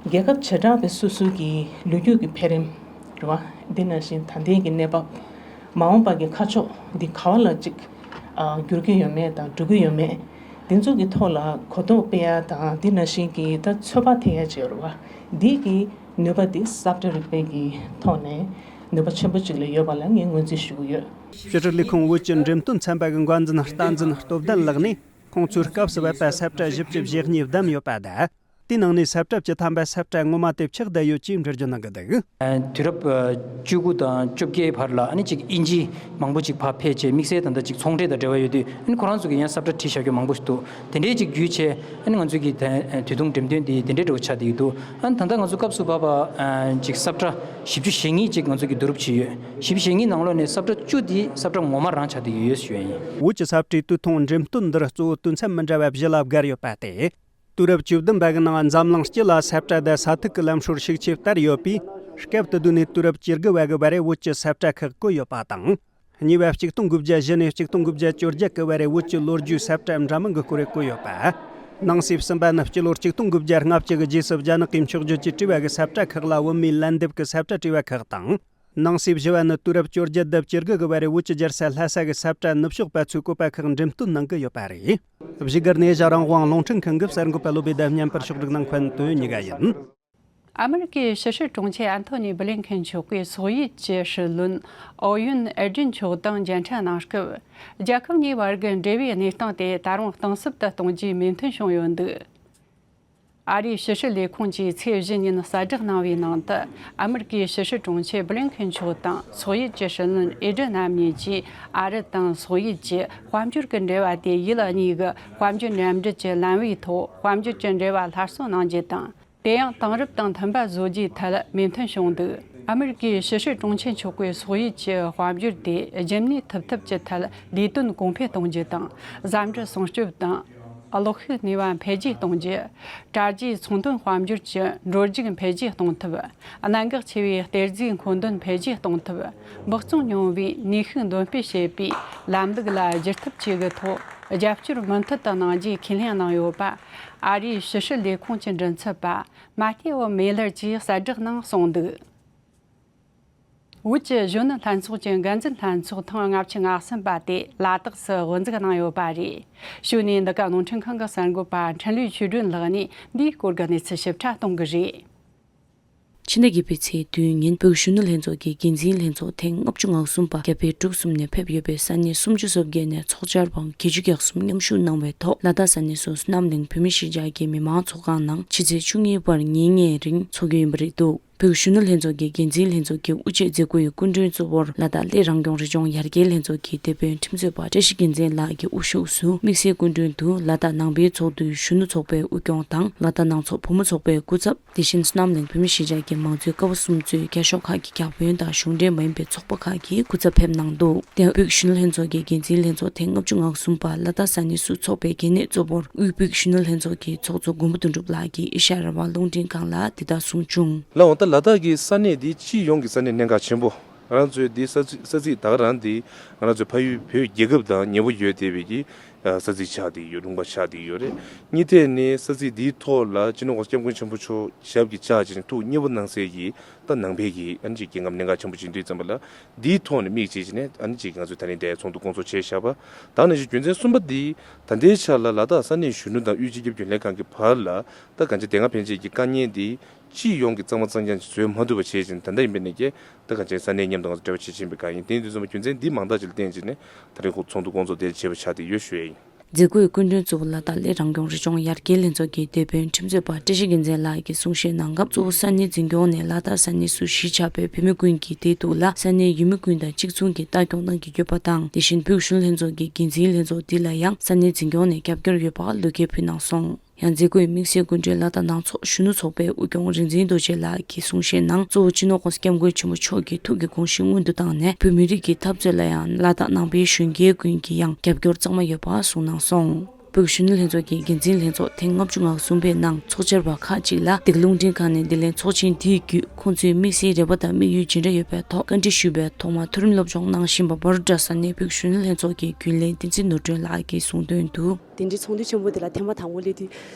རྒྱལ་ཁབ་བྱེ་བྲག་པའི་སོ་སོའི་གི་ལོ་རྒྱུས་ཀྱི་འཕེལ་རིམ་རེད་བ། འདི་ནང་བཞིན་ད་ལྟའི་གི་གནས་བབ། མ་འོངས་པ་གི་ཁ་ཕྱོགས་འདི་ག་བ་ལ་ཅིག་ཨ་འགྱུར་གྱི་ཡོད་མེད་དང་འགྲོ་གི་ཡོད་མེད། འདི་ཚོ་གི་ཐོག་ལ་གོ་རྟོགས་སྤེལ་ཡ་དང་འདི་ནང་བཞིན་གི་ད་ཚོད་དཔག་ཐེབས་ཡ་ཅིག་ཡོད་རེད་བ། འདི་གི་ནུས་པ་འདི་ས་བཀྲ་རིག་པའི་གི་ཐོག་ནས་ནུས་པ་ཆེན་པོ་ཅིག་ལ་ཡོད་པ་ལ་ངས་ངོས་འཛིན་ཞུ་གི་ཡོད། ཕྱི་དྲིལ་ལས་ཁུངས་བོད་ཀྱི་འགྲེམས་སྟོན་ཚན་པ་གི་འགོ་འཛིན་བསྟན་འཛིན་སྟོབས་ལྡན་ལགས་ནས། ཁོང་ཚོས་སྐབས་སུ་བབས་པ་ས་བཀྲ་བཞི་བཅུ་ཞེ་གཉིས་བདམས་ཡོད་པ་དང་། དེའི་ནང་ནས་ས་བཀྲ་བཅུ་ཐམ་པ་ས་བཀྲ་ངོ་མ་དེ་ཆགས་བསྡད་ཡོད་ཅེས་འགྲེལ་བརྗོད་གནང་གི་འདུག། དུས་རབས་བཅུ་དགུ་དང་བཅོ་བརྒྱད་བར་ལ་ཨ་ནི་ཅིག་དབྱིན་ཇི་མང་པོ་ཅིག་ཕར་ཕེབས་བྱས་དམིགས་བསལ་ད་ལྟ་ཅིག་ཚོང་འབྲེལ་དང་འབྲེལ་བ་ཡོད་དུས་ཨ་ནི་ཁོ་རང་ཚོ་གིས་ཡང་ས་བཀྲ་བྲིས་བཞག་རྒྱུ་མང་པོ་ཞིག་འདུག། དེ་འདྲའི་ཅིག་བརྒྱུད་བྱས་ཨ་ནི་ང་ཚོ་གི་ད་དུས་ཐུང་འགྲེམས་སྟོན་འདི་དེ་འདྲའི་འདྲ་བོ་ཆགས་བསྡད་ཀྱི་འདུག། ཨ་ནི་ད་ལྟ་ང་ཚོ་སྐབས་སུ་བབས་པ་ཅིག་ས་བཀྲ་བཞི་བཅུ་ཞེ་གཉིས་ཅིག་ང་ཚོ་གིས་བསྡུ་རུབ་བྱས་ཡོད། བཞི་བཅུ་ཞེ་གཉིས་ནང་ལོགས་ནས་ས་བཀྲ་བཅུ་འདི་ས་བཀྲ་ངོ་མ་རང་ཆགས་བསྡད་ཀྱི་ཡོད་ཞུ་ཡ་ཡིན། བོད་ཀྱི་ས་བཀྲའི་དུས་ཐུང་འགྲེམས་སྟོན་འདིར་གཙོ་བོ་དུས་མཚམས་མི་འདྲ་བ་བཞི་ལ་བགར་ཡོད་པ་སྟེ། དུས་རབས་བཅུ་བདུན་པ་གི་ནང་འཛམ་གླིང་སྤྱི་ལ་ས་བཀྲ་དང་ས་ཐིག་གི་ལམ་སྲོལ་ཤུགས་ཆེ་དར་ཡོད་པས། སྐབས་དེ་དུས་ནས་དུས་རབས་བཅུ་དགུ་བ་གི་བར་བོད་ཀྱི་ས་བཀྲ་ཁག་བཀོད་ཡོད་པ་དང་། གཉིས་པ་གཅིག་སྟོང་དགུ་བརྒྱ་བཞི་ནས་གཅིག་སྟོང་དགུ་བརྒྱ་བཅོ་བརྒྱད་གི་བར་བོད་ཀྱི་ལོ་རྒྱུས་ས་བཀྲ་འདྲ་མིན་གྱི་སྐོར་བཀོད་ཡོད་པ། ནང་གསེས་གསུམ་པ་ནི་སྤྱི་ལོ་གཅིག་སྟོང་དགུ་བརྒྱ་ལྔ་བཅུ་གི་རྗེས་སུ་རྒྱ་ནག་གིས་འཁྱོག་བརྗོད་ཀྱིས་བྲིས་པ་གི་ས་བཀྲ་ཁག་ལ་བོད་མིའི་ལན་འདེབས་ཀྱི་ས་བཀྲ་བྲིས་པ་ཁག་དང་། ནང་གསེས་བཞི་བ་ནི་དུས་རབས་བཅོ་བརྒྱད་དང་བཅུ་དགུ་གི་བར་བོད་ཀྱི་རྒྱལ་ས་ལྷ་ས་གི་ས་བཀྲ་ནུབ་ཕྱོགས་པ་ཚོའི་བཀོད་པ་ཁག་འགྲེམས་སྟོན་གནང་གི་ཡོད་པ་རེད། བཞུགས་སྒར་ནས་ཨེ་ཤ་རང་དབང་རླུང་འཕྲིན་ཁང་གི་གསར་འགོད་པ་བློ་བྷེ་དང་བརྙན་པར་ཕྱོགས་སྒྲིག་གནང་མཁན་དོན་ཉི་ག་ཡིན། ཨ་མི་རི་ཀའི་ཕྱི་སྲིད་དྲུང་ཆེ་ཨན་ཐོ་ནི་བྷི་ལིན་ཁེན་མཆོག་གིས་སོག་ཡུལ་གྱི་སྲིད་བློན་ཨོ་ཡུན་ཨེ་ཌྲིན་མཆོག་དང་མཇལ་འཕྲད་གནང་སྐབས། རྒྱལ་ཁབ་གཉིས་བར་གྱི་འབྲེལ་བའི་གནས་སྟངས་དེ་ད་རུང་གཏིང་ཟབ་ཏུ་གཏོང་རྒྱུའི་མོས་མཐུན་བྱུང་ཡོད་འདུག། ཨ་རིའི་ཕྱི་སྲིད་ལས་ཁུངས་ཀྱིས་ཚེས་བཞི་ཉིན་གསལ་བསྒྲགས་གནང་བའི་ནང་དུ། ཨ་མི་རི་ཀའི་ཕྱི་སྲིད་དྲུང་ཆེ་བྷི་ལིན་ཁེན་མཆོག་དང་སོག་ཡུལ་གྱི་སྲིད་བློན་ཨེ་ཌྲིན་རྣམ་གཉིས་ཀྱིས་ཨ་རི་དང་སོག་ཡུལ་གྱི་དཔལ་འབྱོར་གྱི་འབྲེལ་བ་དེ་ཡུལ་གཉིས་ཀྱི་དཔལ་འབྱོར་མཉམ་འབྲེལ་གྱི་ལམ་བུའི་ཐོག་དཔལ་འབྱོར་གྱི་འབྲེལ་བ་སླར་གསོ་གནང་རྒྱུ་དང་། དེ་ཡང་དེང་རབས་དང་མཐུན་པ་བཟོ་རྒྱུའི་ཐད་མོས་མཐུན་བྱུང་འདུག། ཨ་མི་རི་ཀའི་ཕྱི་སྲིད་དྲུང་ཆེ་མཆོག་གིས་སོག་ཡུལ་གྱི་དཔལ་འབྱོར་དེ་རྒྱུན་གནས་ཐུབ་ཐབས་ཀྱི་ཐད་ལས་དོན་གོང་འཕེལ་གཏོང་རྒྱུ་དང་། ཟ་འབྲུ་སྲུང་སྐྱོབ་དང་། གློག་ཤུགས་ནུས་པ་འཕེལ་རྒྱས་གཏོང་རྒྱུ། དྲ་རྒྱའི་ཚོང་དོན་དཔལ་འབྱོར་གྱི་འགྲོ་རྒྱུག་འཕེལ་རྒྱས་གཏོང་ཐབས། གནད་འགག་ཆེ་བའི་གཏེར་རྫས་མཁོ་འདོན་འཕེལ་རྒྱས་གཏོང་ཐབས། འབག་བཙོང་ཉུང་བའི་ནུས་ཤུགས་འདོན་སྤེལ་བྱེད་པའི་ལམ་ལུགས་ལ་བསྒྱུར་ཐབས་བཅས་ཀྱི་ཐོག་རྒྱབ་སྐྱོར་མུ་མཐུད་དུ་གནང་རྒྱུའི་ཁས་ལེན་གནང་ཡོད་པ། ཨ་རིའི་ཕྱི་སྲིད་ལས་ཁུངས་ཀྱི་མགྲིན་ཚབ་པ་མ་ཐེ་ཨོ་མེ་ལར་གྱིས་གསལ་བསྒྲགས་ནང་གསུངས་འདུག། བོད་ཀྱི་གཞོན་ནུ་ལྷན་ཚོགས་ཀྱི་འགན་འཛིན་ལྷན་ཚོགས་ཐེངས་ལྔ་བཅུ་ང་གསུམ་པ་དེ་ལ་དྭགས་སུ་དབུ་འཛུགས་གནང་ཡོད་པ་རེད། ཕྱོགས་ནས་འདི་ག་རླུང་འཕྲིན་ཁང་གི་གསར་འགོད་པ་འཕྲིན་ལས་ཆོས་སྒྲོན་ལགས་ནས་འདིའི་སྐོར་གྱི་གནས་ཚུལ་ཞིབ་ཕྲ་གཏོང་གི་རེད། ཕྱི་ཟླ་བརྒྱད་པའི་ཚེས་བདུན་ཉིན་བོད་ཀྱི་གཞོན་ནུ་ལྷན་ཚོགས་ཀྱི་འགན་འཛིན་ལྷན་ཚོགས་ཐེངས་ལྔ་བཅུ་ང་གསུམ་པ་རྒྱ་བལ་འབྲུག་གསུམ་ནས་ཕེབས་ཡོད་པའི་ས་གནས་སུམ་ཅུ་སོ་བརྒྱད་ནས་ཚོགས་བཅར་བ་བརྒྱད་ཅུ་གྱ་གསུམ་མཉམ་ཞུགས་གནང་བའི་ཐོག་ལ་དྭགས་ས་གནས་སོ་སོ་རྣམ་གླིང་བོད་མི་གཞིས་ཆགས་ཀྱི་མི་མང་ཚོགས་ཁང་ནང་ཕྱི་ཚེས་བཅུ་གཉིས་བར་ཉིན་ལྔའི་རིང་འཚོགས་ཀྱི་ཡིན་པ་རེད་འདུག། བོད་ཀྱི་གཞོན་ནུ་ལྷན་ཚོགས་ཀྱི་འགན་འཛིན་ལྷན་ཚོགས་ཀྱི་དབུ་འབྱེད་མཛད་སྒོའི་སྐུ་མགྲོན་གཙོ་བོར་ལ་དྭགས་གླེ་རང་སྐྱོང་རི་ལྗོངས་ཡར་རྒྱས་ལྷན་ཚོགས་ཀྱི་དེད་དཔོན་ཁྲིམས་རྩོད་པ་བཀྲ་ཤིས་རྒྱལ་མཚན་ལགས་ཀྱིས་དབུ་བཞུགས་སུ་དམིགས་བསལ་སྐུ་མགྲོན་དུ་ལ་དྭགས་ནང་པའི་ཚོགས་འདུའི་གཞོན་ནུ་ཚོགས་པའི་དབུ་སྐྱོང་དང་ལ་དྭགས་ནང་ཚོགས་བུ་མོ་ཚོགས་པའི་སྐུ་ཚབ། དེ་བཞིན་རྣམ་གླིང་བོད་མི་གཞིས་ཆགས་ཀྱི་མང་གཙོའི་ཀ་བ་གསུམ་གཙོས་བརྒྱ་ཤོག་ཁག་གི་བརྒྱ་དཔོན་དང་གཞུང་འབྲེལ་མ་ཡིན་པའི་ཚོགས་པ་ཁག་གི་སྐུ་ཚབ་ཕེབས་གནང་འདུག། དེ་ཡང་བོད་ཀྱི་གཞོན་ནུ་ལྷན་ཚོགས་ཀྱི་འགན་འཛིན་ལྷན་ཚོགས་ཐེངས་ལྔ་བཅུ་ང་གསུམ་པ་ལ་དྭགས་ས་གནས་སུ་འཚོགས་པའི་གལ་གནད་གཙོ་བོར་དབུས་བོད་ཀྱི་གཞོན་ནུ་ལྷན་ཚོགས་ཀྱི་ཚོགས་གཙོ་མགོན་པོ་དོན་གྲུབ་ལགས་ཀྱིས་ཨེ་ཤ་ཡ་རང་དབང་རླུང་འཕྲིན་ཁང་ལ་འདི་ལྟར་གསུངས་བྱུང་། ལགས་འོང་། ད་ལ་དྭགས་ཀྱི་ས་གནས་འདི་སྤྱི་ཡོངས་ཀྱི་ས་གནས་གནད་འགག་ཆེན་པོ། ང་རང་ཚོའི་འདི་ས་ཚིགས་ས་ཚིགས་ད་ག་རང་འདི་ང་རང་ཚོའི་ཕ་ཡུལ་བོད་རྒྱལ་ཁབ་དང་ཉེ་པོ་ཡོད་བསྡད་པའི་གི་ས་ཚིགས་ཆགས་བསྡད་ཡོད། ལུང་པ་ཆགས་བསྡད་ཡོད་རེད། གཉིས་ཐད་ནས་ས་ཚིགས་འདིའི་ཐོག་ལ་སྤྱི་ནོར་༸གོང་ས་༸སྐྱབས་མགོན་ཆེན་པོ་མཆོག་ཞབས་ཀྱིས་བཅགས་བྱས་ནས་ཐུགས་མཉེས་པོ་གནང་སའི་གི་ད་ནང་པའི་གི་ཨ་ནི་ཅིག་རྒྱལ་ཁབ་གནད་འགག་ཆེན་པོ་ཅིག་ཡིན་དུས་ཙམ་པ་ལ་འདིའི་ཐོག་ནས་དམིགས་བྱས་བྱས་ནས་ཨ་ནི་ཅིག་ང་ཚོས་ད་རིང་འདིར་ཚོགས་འདུ་སྐོང་ཚོགས་བྱས་བཞག་པ། ད་ནང་བཞིན་རྒྱུ་མཚན་གསུམ་པ་འདི་ད་ལྟའི་ཆ་ལ་ལ་དྭགས་ས་གནས་གཞོན་ནུ་དང་དབུས་སྤྱི་ཁྱབ་རྒྱུན་ལས་ཁང་གི་བར་ལ་ད་གང་ཅི་དེ་སྔ་ཕན་ཆད་ཀྱི་དཀའ་ངལ་འདི། སྤྱི་ཡོངས་ཀྱི་གཙང་མ་གཙང་རྐྱང་ཅིག་བཟོས་མ་ཐུབ་པ་བྱས་ཙང་ད་ལྟ་ཡིན་པའི་ནས་ཀྱི་ད་གང་ཅི་ས་གནས་མཉམ་དུ་ང་ཚོ་འབྲེལ་བ་བྱེད་བཞིན་པའི་སྒང་ཡིན། དེ་ཡིན་དུས་ཙམ་པ་རྒྱུ་མཚན་འདི་མང་དག་ཅིག་ལ་བརྟེན་བྱས་ནས་ད་རིང་ཁོ་ཚོགས་འདུ་སྐོང་ཚོགས་དེ་བྱས་པ་ཆགས་བསྡད་ཡོད་ཞུ་ཡས་ཡིན། མཛད་སྒོའི་སྐུ་མགྲོན་གཙོ་བོ་ལ་དྭགས་གླེ་རང་སྐྱོང་རི་ལྗོངས་ཡར་རྒྱས་ལྷན་ཚོགས་ཀྱི་སྡེ་དཔོན་ཁྲིམས་རྩོད་པ་བཀྲ་ཤིས་རྒྱལ་མཚན་ལགས་ཀྱིས་གསུང་བཤད་གནང་སྐབས། གཙོ་བོ་ས་གནས་འཛིན་སྐྱོང་ནས་ལ་དྭགས་ས་གནས་སུ་གཞིས་ཆགས་པའི་བོད་མི་ཀུན་གྱི་བདེ་སྡུག་ལ་ས་གནས་ཡུལ་མི་ཀུན་དང་གཅིག་མཚུངས་ཀྱིས་ལྟ་སྐྱོང་གནང་གི་ཡོད་པ་དང་། དེ་བཞིན་བོད་གཞོན་ནུ་ལྷན་ཚོགས་ཀྱི་འགན་འཛིན་ལྷན་ཚོགས་འདི་ལ་ཡང་ས་གནས་འཛིན་སྐྱོང་ནས་རྒྱབ་སྐྱོར་ཡོད་པ་བློ་འགེལ་ཕུལ་གནང་སོང་། ཡང་མཛད་སྒོའི་དམིགས་བསལ་སྐུ་མགྲོན་ལ་དྭགས་ནང་ཚོགས་གཞོན་ནུ་ཚོགས་པའི་དབུ་སྐྱོང་རིག་འཛིན་རྡོ་རྗེ་ལགས་ཀྱིས་གསུང་བཤད་ནང་། གཙོ་བོ་སྤྱི་ནོར་༸གོང་ས་༸སྐྱབས་མགོན་ཆེན་པོ་མཆོག་གི་ཐུགས་ཀྱི་དགོངས་གཞི་སྔོན་དུ་བཏང་ནས། བོད་མི་རིགས་ཀྱི་འཐབ་རྩོད་ལ་ཡང་ལ་དྭགས་ནང་པའི་གཞོན་སྐྱེས་ཀུན་གྱིས་ཡང་རྒྱབ་སྐྱོར་གཙང་མ་ཡོད་པ་གསུངས་གནང་སོང་། བོད་གཞོན་ནུ་ལྷན་ཚོགས་ཀྱི་འགན་འཛིན་ལྷན་ཚོགས་ཐེངས་ལྔ་བཅུ་ང་གསུམ་པའི་ནང་ཚོགས་བཅར་བ་ཁག་ཅིག་ལ་འདི་ག་རླུང་འཕྲིན་ཁང་ནས་འདི་ལན་ཚོགས་ཆེན་འདིའི་བརྒྱུད་ཁོང་ཚོའི་དམིགས་བསལ་རེ་བ་དང་དམིགས་ཡུལ་ཇི་འདྲ་ཡོད་པའི་ཐོག་བཀའ་འདྲི་ཞུས་པའི་ཐོག་མ་མཐོ་རིམ་སློབ་སྦྱོང་གནང་བཞིན་པ་བྷ་རུ་ཊ་ས་གནས་བོད་གཞོན་ནུ་ལྷན་ཚོགས་ཀྱི་རྒྱུན་ལས་བསྟན་འཛིན་ནོར་སྒྲོན་ལགས་ཀྱིས་གསུངས་དོན་དུ། དེ་འདྲའི་ཚོགས་འདུ་ཆེན་པོ་དེ་ལ་ཐེངས་མ་དང་པོ་སླེབས་དུས་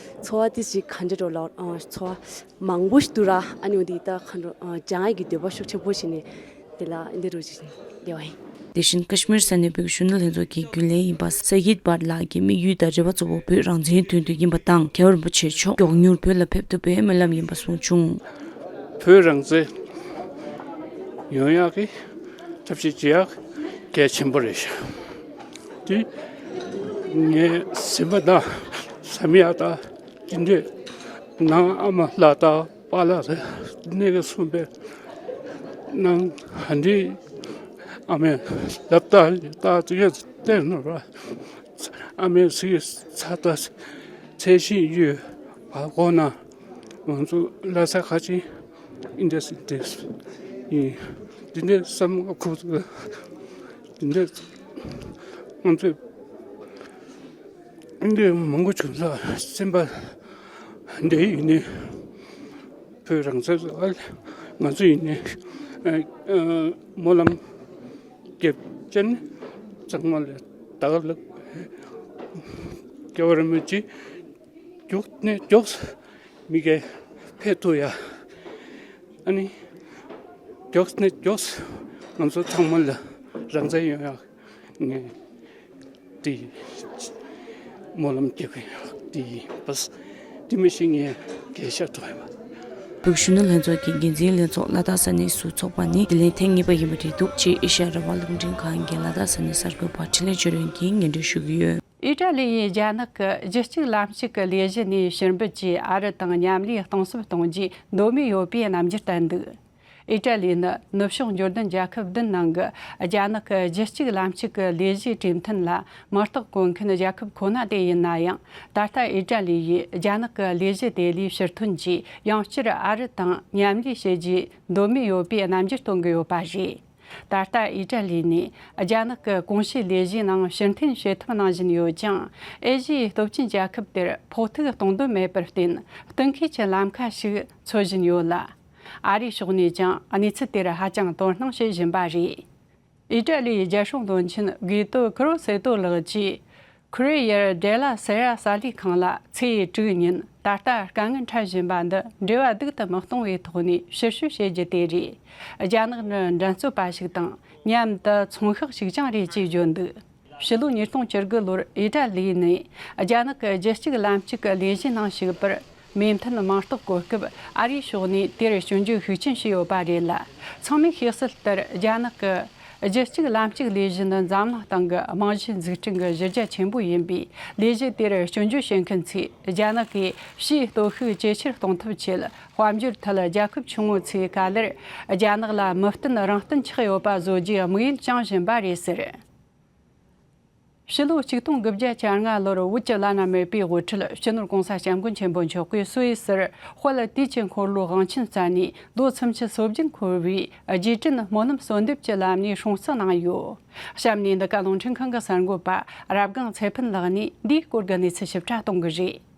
ཚོར་བ་དེ་ཞིག་ག་འདྲ་འདྲ་ལ། ཨ། ཚོར་བ་མང་པོ་ཞིག་འདུག་ར། ཨ་ནི་འོ་དེ་ད་ག་འདྲ། ཨ། སྦྱང་ཡག་གི་འདོད་པ་ཤུགས་ཆེན་པོ་ཞིག་ནས་དེ་ལ་འདི་རུ་ཞིག་བསྡད་པ་ཡིན། དེ་བཞིན་ཀ་ཤི་མིར་ས་གནས་བོད་གཞོན་ནུ་ལྷན་ཚོགས་ཀྱི་རྒྱུན་ལས་ཡིན་པ་ས་ཡིད་བྷཊ་ལགས་ཀྱི་དམིགས་ཡུལ་དང་རེ་བ་གཙོ་བོ་བོད་རང་བཙན་དོན་དུ་ཡིན་པ་དང་། རྒྱལ་བ་རིན་པོ་ཆེ་མཆོག་མགྱོགས་མྱུར་བོད་ལ་ཕེབས་ཐུབ་པའི་སྨོན་ལམ་ཡིན་པ་གསུངས་བྱུང་། བོད་རང་བཙན་ཡོང་ཡག་གི་ཐབས་ཤེས་བྱེད་ཡག་གལ་ཆེན་པོ་རེད་ཤག་དེ་ངའི་སེམས་པ་དང་བསམ་ཡག་དང་། དེ་འདྲའི་ནང་ཨ་མ་ལགས་དང་པཱ་ལགས་དེ་འདྲ་གིས་གསུངས་པའི་ནང་། ཧ་འདྲའི་ཨ་མའི་ལབ་སྟངས་ལྟ་དུས་ཡོད་བལྟས་ནོ་ར། ཨ་མའི་ཚིག་ཚ་ད་ཚད་ཤིང་ཡོད་པ་གོ་ན། ང་ཚོ་ལ་ས་ཁ་ཆེ་ཨིན་ཌ་སི་ཏྲིས་ཡིན། འདི་འདྲའི་བསམ་ཁུག་འདི་འདྲའི་ང་ཚོས་འདི་མང་པོ་བྱུང་ས་སེམས་པ་འདི་ཡིན་ནི། བོད་རང་བཙན་ལ་ང་ཚོ་ཡིན་ནི་སྨོན་ལམ་རྒྱབ་ཅན་ཚང་མ་ལ་ད་ག་ལ་རྒྱལ་བ་རིན་པོ་ཆེ་མགྱོགས་ནས་མགྱོགས་མི་གའི་ཕེབས་ཐུབ་ཡ། ཨ་ནི་མགྱོགས་ནས་མགྱོགས་ང་ཚོ་ཚང་མ་ལ་རང་བཙན་ཡོང་ཡ་ངས་དེ་སྨོན་ལམ་རྒྱག་གི་ཡོད། དེ་ཡིན་པས་དེ་མི་ཤེས་ངས་གས་ཤ་ཐོག་ཡོད་པ། བོད་གཞོན་ནུ་ལྷན་ཚོགས་ཀྱི་འགན་འཛིན་ལྷན་ཚོགས་ལ་དྭགས་ས་གནས་སུ་འཚོགས་པ་ནི་འདི་ལན་ཐེངས་གཉིས་པ་ཡིན་པ་རེད་འདུག་ཅེས་ཨེ་ཤ་ཡ་རང་དབང་རླུང་འཕྲིན་ཁང་གི་ལ་དྭགས་ས་གནས་གསར་འགོད་པ་འཕྲིན་ལས་ཆོས་སྒྲོན་གྱིས་སྙན་སྒྲོན་ཞུ་གི་ཡོད། ཨི་ཏྲ་ལི་ཡིས་རྒྱ་ནག་གི་རྒྱུད་གཅིག་ལམ་གཅིག་གི་ལས་གཞི་ནས་ཕྱིར་འབུད་ཀྱིས་ཨ་རི་དང་མཉམ་ལས་གཏིང་ཟབ་གཏོང་རྒྱུའི་འདོད་མོས་ཡོད་པའི་རྣམ་འགྱུར་བསྟན་འདུག་ཨི་ཏྲ་ལི་ནི་ནུབ་ཕྱོགས་འབྱོར་ལྡན་རྒྱལ་ཁབ་བདུན་ནང་གི་རྒྱ་ནག་གི་རྒྱུད་གཅིག་ལམ་གཅིག་གི་ལས་གཞིའི་གྲོས་མཐུན་ལ་མིང་རྟགས་བཀོད་མཁན་རྒྱལ་ཁབ་ཁོ་ན་དེ་ཡིན་ན་ཡང་། ད་ལྟ་ཨི་ཏྲ་ལི་ཡིས་རྒྱ་ནག་གི་ལས་གཞི་དེ་ལས་ཕྱིར་ཐོན་གྱིས་ཡང་བསྐྱར་ཨ་རི་དང་མཉམ་ལས་བྱེད་རྒྱུའི་འདོད་མོས་ཡོད་པའི་རྣམ་འགྱུར་སྟོན་གྱི་ཡོད་པ་རེད། ད་ལྟ་ཨི་ཏྲ་ལི་ནས་རྒྱ་ནག་གི་གོང་ཞུས་ལས་གཞིའི་ནང་ཕྱིར་འཐེན་བྱེད་ཐབས་གནང་བཞིན་ཡོད་ཀྱང་། ཨེ་ཤི་ཡའི་སྟོབས་ཆེན་རྒྱལ་ཁབ་དེར་ཕོག་ཐུག་གཏོང་འདོད་མེད་པར་བརྟེན། བསྟུན་མཁས་ཀྱི་ལམ་ཁ་ཞིག་འཚོལ་བཞིན་ཡོད་ལ། ཨ་རིའི་ཕྱོགས་ནས་ཀྱང་གནས་ཚུལ་དེར་ཧ་ཅང་དོ་སྣང་བྱེད་བཞིན་པ་རེད། ཨི་ཏྲ་ལིའི་རྒྱལ་སྲུང་བློན་ཆེན་གུའི་ཏོ་ཁུ་རོ་སེ་ཏོ་ལགས་ཀྱིས། ཁོ་རེ་ཡར་ཌེ་ལ་སེ་ར་གསར་ལས་ཁང་ལ་ཚེས་དྲུག་ཉིན་ད་ལྟ་དཀའ་ངལ་འཕྲད་བཞིན་པ་འདི་འབྲེལ་བ་སྡུག་ཏུ་མི་གཏོང་བའི་ཐོག་ནས་ཕྱིར་བཤོལ་བྱེད་རྒྱུ་དེ་རེད། རྒྱ་ནག་ནི་འགྲན་རྩོད་པ་ཞིག་དང་མཉམ་དུ་མཚོན་ཤག་ཞིག་ཀྱང་རེད་ཅེས་བརྗོད་འདུག་ཕྱི་ལོ་ཉིས་སྟོང་བཅུ་དགུ་ལོར་ཨི་ཏྲ་ལི་ནས་རྒྱ་ནག་གི་རྒྱུད་གཅིག་ལམ་གཅིག་གི་ལས་གཞིའི་ནང་ཞུགས་པར་མོས་མཐུན་མིང་རྟགས་བཀོད་སྐབས། ཨ་རིའི་ཕྱོགས་ནས་དེར་སྐྱོན་བརྗོད་ཤུགས་ཆེན་བྱས་ཡོད་པ་རེད་ལ། ཚང་མས་ཤེས་གསལ་ལྟར། རྒྱ་ནག་གི་རྒྱུད་གཅིག་ལམ་གཅིག་ལས་གཞི་ནི་འཛམ་གླིང་སྟེང་གི་རྨང་གཞི་འཛུགས་སྐྲུན་གྱི་གཞི་རྒྱ་ཆེན་པོ་ཡིན་པས། ལས་གཞི་དེར་སྐྱོན་བརྗོད་བྱེད་མཁན་ཚོས་རྒྱ་ནག་གིས་ཕྱིའི་སྟོབས་ཤུགས་ཇེ་ཆེར་གཏོང་ཐབས་ཆེད། དཔལ་འབྱོར་ཐད་རྒྱལ་ཁབ་ཆུང་ངུ་ཚོས་ག་ལེར་རྒྱ་ནག་ལ་མི་བརྟེན་རང་བརྟེན་ཆགས་ཡོད་པ་བཟོ་རྒྱུའི་དམིགས་ཡུལ་བཅངས་བཞིན་པ་རེད་ཟེར། ཕྱི་ལོ་ཆིག་སྟོང་དགུ་བརྒྱ་བཅོ་ལྔ་ལོར་བོད་ཀྱི་བླ་ན་མེད་པའི་དབུ་ཁྲིད་སྤྱི་ནོར་༸གོང་ས་༸སྐྱབས་མགོན་ཆེན་པོ་མཆོག་གིས་སུད་སིར་དཔལ་དུས་ཀྱི་འཁོར་ལོའི་དབང་ཆེན་བསྩལ་ནས་ལོ་སུམ་ཅུ་སོ་བརྒྱད་འཁོར་བའི་རྗེས་དྲན་སྨོན་ལམ་གསོལ་འདེབས་ཀྱི་ལམ་ནས་སྲུང་བརྩི་གནང་ཡོད། གཤམ་ནས་འདི་ག་རླུང་འཕྲིན་ཁང་གི་གསར་འགོད་པ་རབ་སྒང་ཚེ་ཕུན་ལགས་ནས་འདིའི་སྐོར་གྱི་གནས་ཚུལ་ཞིབ་ཕྲ་གཏོང་གི་རེད།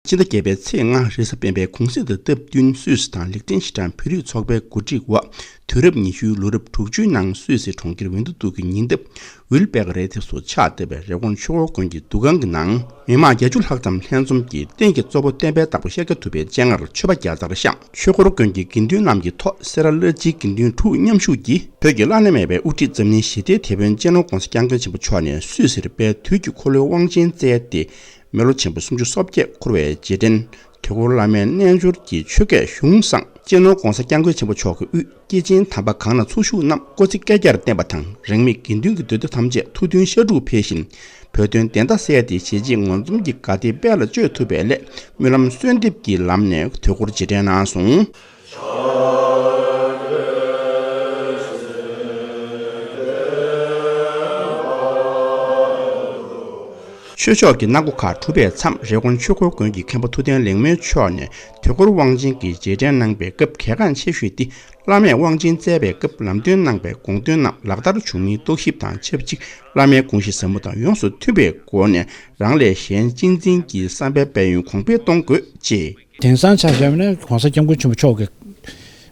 ཕྱི་ཟླ་བརྒྱད་པའི་ཚེས་ལྔ་རེས་གཟའ་སྤེན་པའི་གུང་གསེང་དང་སྟབས་བསྟུན། སུད་སི་དང་ལིག་ཏེན་ཤི་ཏན་བོད་རིགས་ཚོགས་པའི་གོ་སྒྲིག་འོག་དུས་རབས་ཉི་ཤུའི་ལོ་རབས་དྲུག་ཅུའི་ནང་སུད་སི་གྲོང་ཁྱེར་ཝིན་ཏུ་ཏུག་གི་ཉེ་འདབས་ཝིལ་པེག་རའི་ཐེབས་སུ་ཆགས་བསྡད་པའི་རི་ཀོན་ཆོས་འཁོར་དགོན་གྱི་འདུ་ཁང་གི་ནང་། མི་མང་བརྒྱད་ཅུ་ལྷག་ཙམ་ལྷན་འཛོམས་ཀྱིས་རྟེན་གྱི་གཙོ་བོ་བསྟན་པའི་བདག་པོ་ཤཱཀྱ་ཐུབ་པའི་སྤྱན་སྔར་མཆོད་པ་བརྒྱ་རྩར་བཤམས། ཆོས་འཁོར་དགོན་གྱི་དགེ་འདུན་རྣམས་ཀྱིས་ཐོག་སེ་ར་གླ་རྩིའི་དགེ་འདུན་དྲུག་མཉམ་ཞུགས་ཀྱིས། བོད་ཀྱི་བླ་ན་མེད་པའི་དབུ་ཁྲིད་འཛམ་གླིང་ཞི་བདེའི་དེད་དཔོན་སྤྱི་ནོར་༸གོང་ས་༸སྐྱབས་མགོན་ཆེན་པོ་མཆོག་ནས་སུད་སིར་དཔལ་དུས་ཀྱི་འཁོར་ལོའི་དབང་ཆེན་བསྩལ་ཏེ། མི་ལོ་ཆེན་པོ་སུམ་ཅུ་སོ་བརྒྱད་འཁོར་བའི་རྗེས་དྲན། དུས་འཁོར་བླ་མའི་རྣལ་འབྱོར་གྱི་ཆོས་སྐད་གཞུང་བསྲངས། སྤྱི་ནོར་༸གོང་ས་༸སྐྱབས་མགོན་ཆེན་པོ་མཆོག་གི་དབུས་སྐྱེས་ཆེན་དམ་པ་གང་ན་ཚོགས་ཞུགས་རྣམས་སྐུ་ཚེ་བསྐལ་བརྒྱར་བརྟན་པ་དང་། རིས་མེད་དགེ་འདུན་གྱི་འདུས་སྡེ་ཐམས་ཅད་ཐུགས་མཐུན་ཤ་དྲུག་འཕེལ་བཞིན། བོད་དོན་བདེན་མཐའ་གསལ་ཏེ་གཞིས་བྱེས་ངོ་འཛོམས་ཀྱི་དགའ་དད་དཔལ་ལ་སྤྱོད་ཐུབ་པའི་སླད་སྨོན་ལམ་གསོལ་འདེབས་ཀྱི་ལམ་ནས་དུས་འཁོར་རྗེས་དྲན་གནང་སོང་། ཆོས་ཕྱོགས་ཀྱི་གནང་སྒོ་ཁག་གྲུབ་པའི་མཚམས། རི་ཀོན་ཆོས་འཁོར་དགོན་གྱི་མཁན་པོ་ཐུབ་བསྟན་ལེགས་སྨོན་མཆོག་ནས་དུས་འཁོར་དབང་ཆེན་གྱི་རྗེས་དྲན་གནང་པའི་སྐབས་གལ་འགངས་ཆེ་ཤོས་འདི། བླ་མས་དབང་ཆེན་སྩལ་བའི་སྐབས་ལམ་སྟོན་གནང་པའི་དགོངས་དོན་རྣམས་ལག་བསྟར་བྱུང་མིན་རྟོག་ཞིབ་དང་ཆབས་ཅིག་བླ་མའི་དགོངས་གཞི་ཟབ་མོ་དང་ཡོངས་སུ་མཐུན་པའི་སྒོ་ནས་རང་ལས་གཞན་གཅེས་འཛིན་གྱི་བསམ་པའི་དཔལ་ཡོན་གོང་འཕེལ་གཏོང་དགོས་ཅེས། དེང་སང་ཆ་བཞག་ན་༸གོང་ས་༸སྐྱབས་མགོན་ཆེན་པོ་མཆོག་གིས་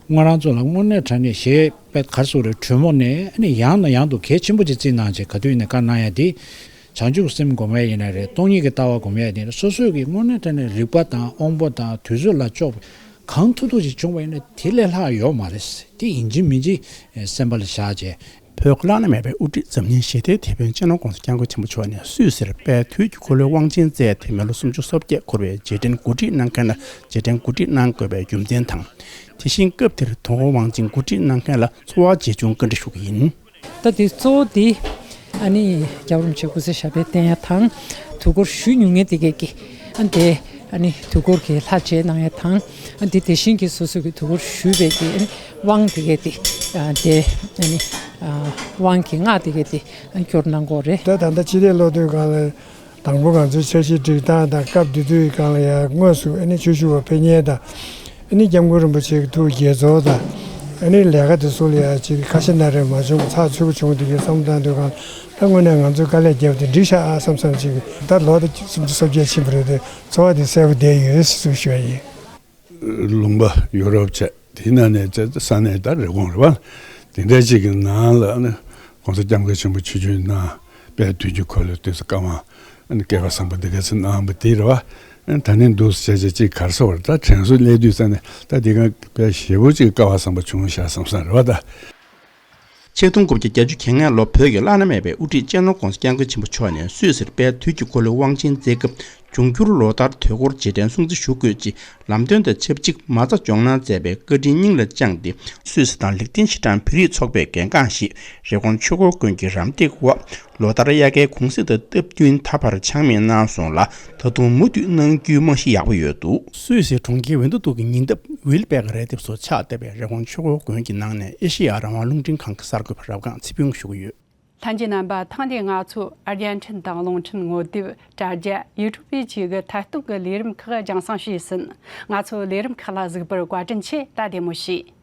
ང་རང་ཚོ་ལ་དངོས་གནས་དྲང་གནས་ཞེ་པོ་ག་རེ་ཟེར་དགོས་རེད། གྲོས་མོལ་ནས་ཨ་ནི་ཡང་ནས་ཡང་དུ་གལ་ཆེན་པོ་ཅིག་བརྩིས་གནང་བྱས་ག་དུས་ཡིན་ནའི་བཀའ་གནང་ཡ་དེ། བྱང་ཆུབ་སེམས་སྒོམ་ཡ་ཡིན་ན་རེད། སྟོང་ཉིད་ཀྱི་ལྟ་བ་སྒོམ་ཡ་ཡིན་ན་རེད། སོ་སོས་ཀྱི་དངོས་གནས་དྲང་གནས་རིག་པ་དང་དབང་པོ་དང་དུས་ཚོད་ལ་ལྕོགས་པ་གང་ཐུབ་ཐུབ་ཅིག་བྱུང་བ་ཡིན་ན་དེ་ལས་ལྷག་ཡོད་མ་རེད། དེ་ཡིན་གཅིག་མིན་གཅིག་སེམས་པ་ལ་བཞག་བྱས། བོད་ཀྱི་བླ་ན་མེད་པའི་དབུ་ཁྲིད་འཛམ་གླིང་ཞི་བདེའི་དེད་དཔོན་སྤྱི་ནོར་༸གོང་ས་༸སྐྱབས་མགོན་ཆེན་པོ་མཆོག་ནས་སུད་སིར་དཔལ་དུས་ཀྱི་འཁོར་ལོའི་དབང་ཆེན་སྩལ་ཏེ་མི་ལོ་སུམ་ཅུ་སོ་བརྒྱད་འཁོར་བའི་རྗེས་དྲན་གོ་སྒྲིག་གནང་མཁན་ལ་རྗེས་དྲན་གོ་སྒྲིག་གནང་དགོས་པའི་རྒྱུ་མཚན་དང་། དེ་བཞིན་སྐབས་དེར་དུས་འཁོར་དབང་ཆེན་གོ་སྒྲིག་གནང་མཁན་ལ་འཚོ་བ་ཇེ་ཆུང་བཀའ་འདྲི་ཞུ་གི་ཡིན། ད་དེ་གཙོ་བོ་དེ་ཨ་ནི་རྒྱལ་བ་རིན་པོ་ཆེ་སྐུ་ཚེ་ཞབས་པད་བརྟན་ཡ་དང་དུས་འཁོར་ཞུ་མྱོང་མཁན་དེ་གས་ཀྱི་ཨ་དེ་ཨ་ནི་དུས་འཁོར་གྱི་ལྷ་མཇལ་གནང་ཡ་དང་ཨ་དེ་དེ་བཞིན་གྱི་སོ་སོ་གི་དུས་འཁོར་ཞུས་པའི་གི་ཨ་ནི་དབང་དེ་གས་དེ་ཨ་དེ་ཨ་ནི་ཨ་དབང་གི་སྔགས་དེ་གས་དེ་ཨ་སྐྱོར་གནང་གོ་རེད། ད་ད་ལྟ་ཕྱི་དེ་ལོ་དུས་གང་ལ། དང་པོ་ང་ཚོའི་འཆར་གཞི་སྒྲིག་སྟངས་དང་སྐབས་དེ་དུས་སྒང་ལ་ཡང་དངོས་སུ་ཨ་ནི་ཆོས་ཞུ་བ་ཕེབས་མཁན་དང་། ཨ་ནི་སྐྱབས་མགོན་རིན་པོ་ཆེ་གི་ཐུགས་དགྱེས་ཚོར་དང་། ཨ་ནི་ལས་ཀ་དེ་ཚོ་ལ་ཡང་ཅིག་ཁ་ཞེ་གནད་རེ་མ་བྱུང་བ་ཚགས་ཚུད་པོ་བྱུང་། དེ་གའི་བསམ་བློ་བཏང་དུས་སྒང་ད་དངོས་གནས་ང་ཚོས་དཀའ་ལས་བརྒྱབ་སྟེ་འགྲིག་ཤག་ཨ་བསམ་བསམ་ཅིག་ད་ལོ་ད་སུམ་ཅུ་སོ་བརྒྱད་ཕྱིན་པ་རེད་དེ་ཚོར་བ་དེ་གསལ་པོ་བསྡད་ཡོད་ཟེར་ཞུ་ཡ་ཡིན། ལུང་པ་ཡོ་རོབ་བྱས་དེའི་ནང་ནས་བྱས་ས་གནས་ད་རི་ཀོན་རེད་བ། དེ་འདྲ་ཅིག་གི་ནང་ལ་ནི་༸གོང་ས་༸སྐྱབས་མགོན་ཆེན་པོ་ཆིབས་བསྒྱུར་གནང་། དཔལ་དུས་ཀྱི་འཁོར་ལོའི་དུས་སུ་བཀའ་དབང་ཨ་ནི་བསྐལ་པ་བཟང་པོ་འདི་ག་ཚོད་གནང་བ་དེ་རེད་བ། ཨ་ནི་ད་ནི་འདུག་སེ་བྱས་བྱས་ཅིག་ག་རེ་ཟེར་བ་རེད། ད་དྲན་གསོ་སླེབས་དུས་ཙང་ནས་ད་དེ་ག་དཔེ་ཞེ་པོ་ཅིག་བསྐལ་པ་བཟང་པོ་བྱུང་ཤག་བསམ་བསམ་རེད་བ་ད། ཆིག་སྟོང་དགུ་བརྒྱ་བརྒྱད་ཅུ་གྱ་ལྔ་ལོ་བོད་ཀྱི་བླ་ན་མེད་པའི་དབུ་ཁྲིད་སྤྱི་ནོར་༸གོང་ས་༸སྐྱབས་མགོན་ཆེན་པོ་མཆོག་ནས་སུད་སིར་དཔལ་དུས་ཀྱི་འཁོར་ལོའི་དབང་ཆེན་སྩལ་སྐབས། འབྱུང་འགྱུར་ལོ་ལྟར་དུས་འཁོར་རྗེས་དྲན་སྲུང་བརྩི་ཞུ་དགོས་ཅེས་ལམ་སྟོན་དང་ཆབས་ཅིག་མ་རྩ་འཇོག་གནང་མཛད་པའི་བཀའ་དྲིན་སྙིང་ལ་བཅངས་ཏེ། སུད་སི་དང་ལིག་ཏེན་ཤི་ཏན་བོད་རིགས་ཚོགས་པའི་འགན་འཁུར་བཞེས་རི་ཀོན་ཆོས་འཁོར་དགོན་གྱི་རམ་འདེགས་འོག་ལོ་ལྟར་དབྱར་ཁའི་གུང་གསེང་དང་སྟབས་བསྟུན་ད་བར་ཆག་མེད་གནང་སོང་ལ། ད་དུང་མུ་མཐུད་གནང་རྒྱུའི་རྨང་གཞི་ཡག་པོ་ཡོད་འདུག་སུད་སིའི་གྲོང་ཁྱེར་ཝིན་ཏུ་ཏུག་གི་ཉེ་འདབས་ཝིལ་པེ་ཀ་རེ་ཏེབ་སུ་ཕྱག་བཏབ་པའི་རི་ཀོན་ཆོས་འཁོར་དགོན་གྱི་ནང་ནས་ཨེ་ཤེ་ཡ་རང་དབང་རླུང་འཕྲིན་ཁང་གི་གསར་འགོད་པ་རབ་སྒང་ཚེ་ཕུན་ཞུ་གི་ཡོད། ལྷན་རྒྱས་རྣམ་པ། ཐེངས་འདིའི་ང་ཚོས་ཨར་ཇན་ཊིན་དང་རླུང་འཕྲིན་ངོ་དེབ། དྲ་རྒྱ། ཡུ་ཊུབ་བཅས་ཀྱི་ཐད་གཏོང་གི་ལས་རིམ་ཁག་རྒྱང་སྲིང་བྱས་ཟིན། ང་ཚོའི་ལས་རིམ་ཁག་ལ་གཟིགས་པར་བཀའ་དྲིན་ཆེ། ད་བདེ་མོ་བྱོས།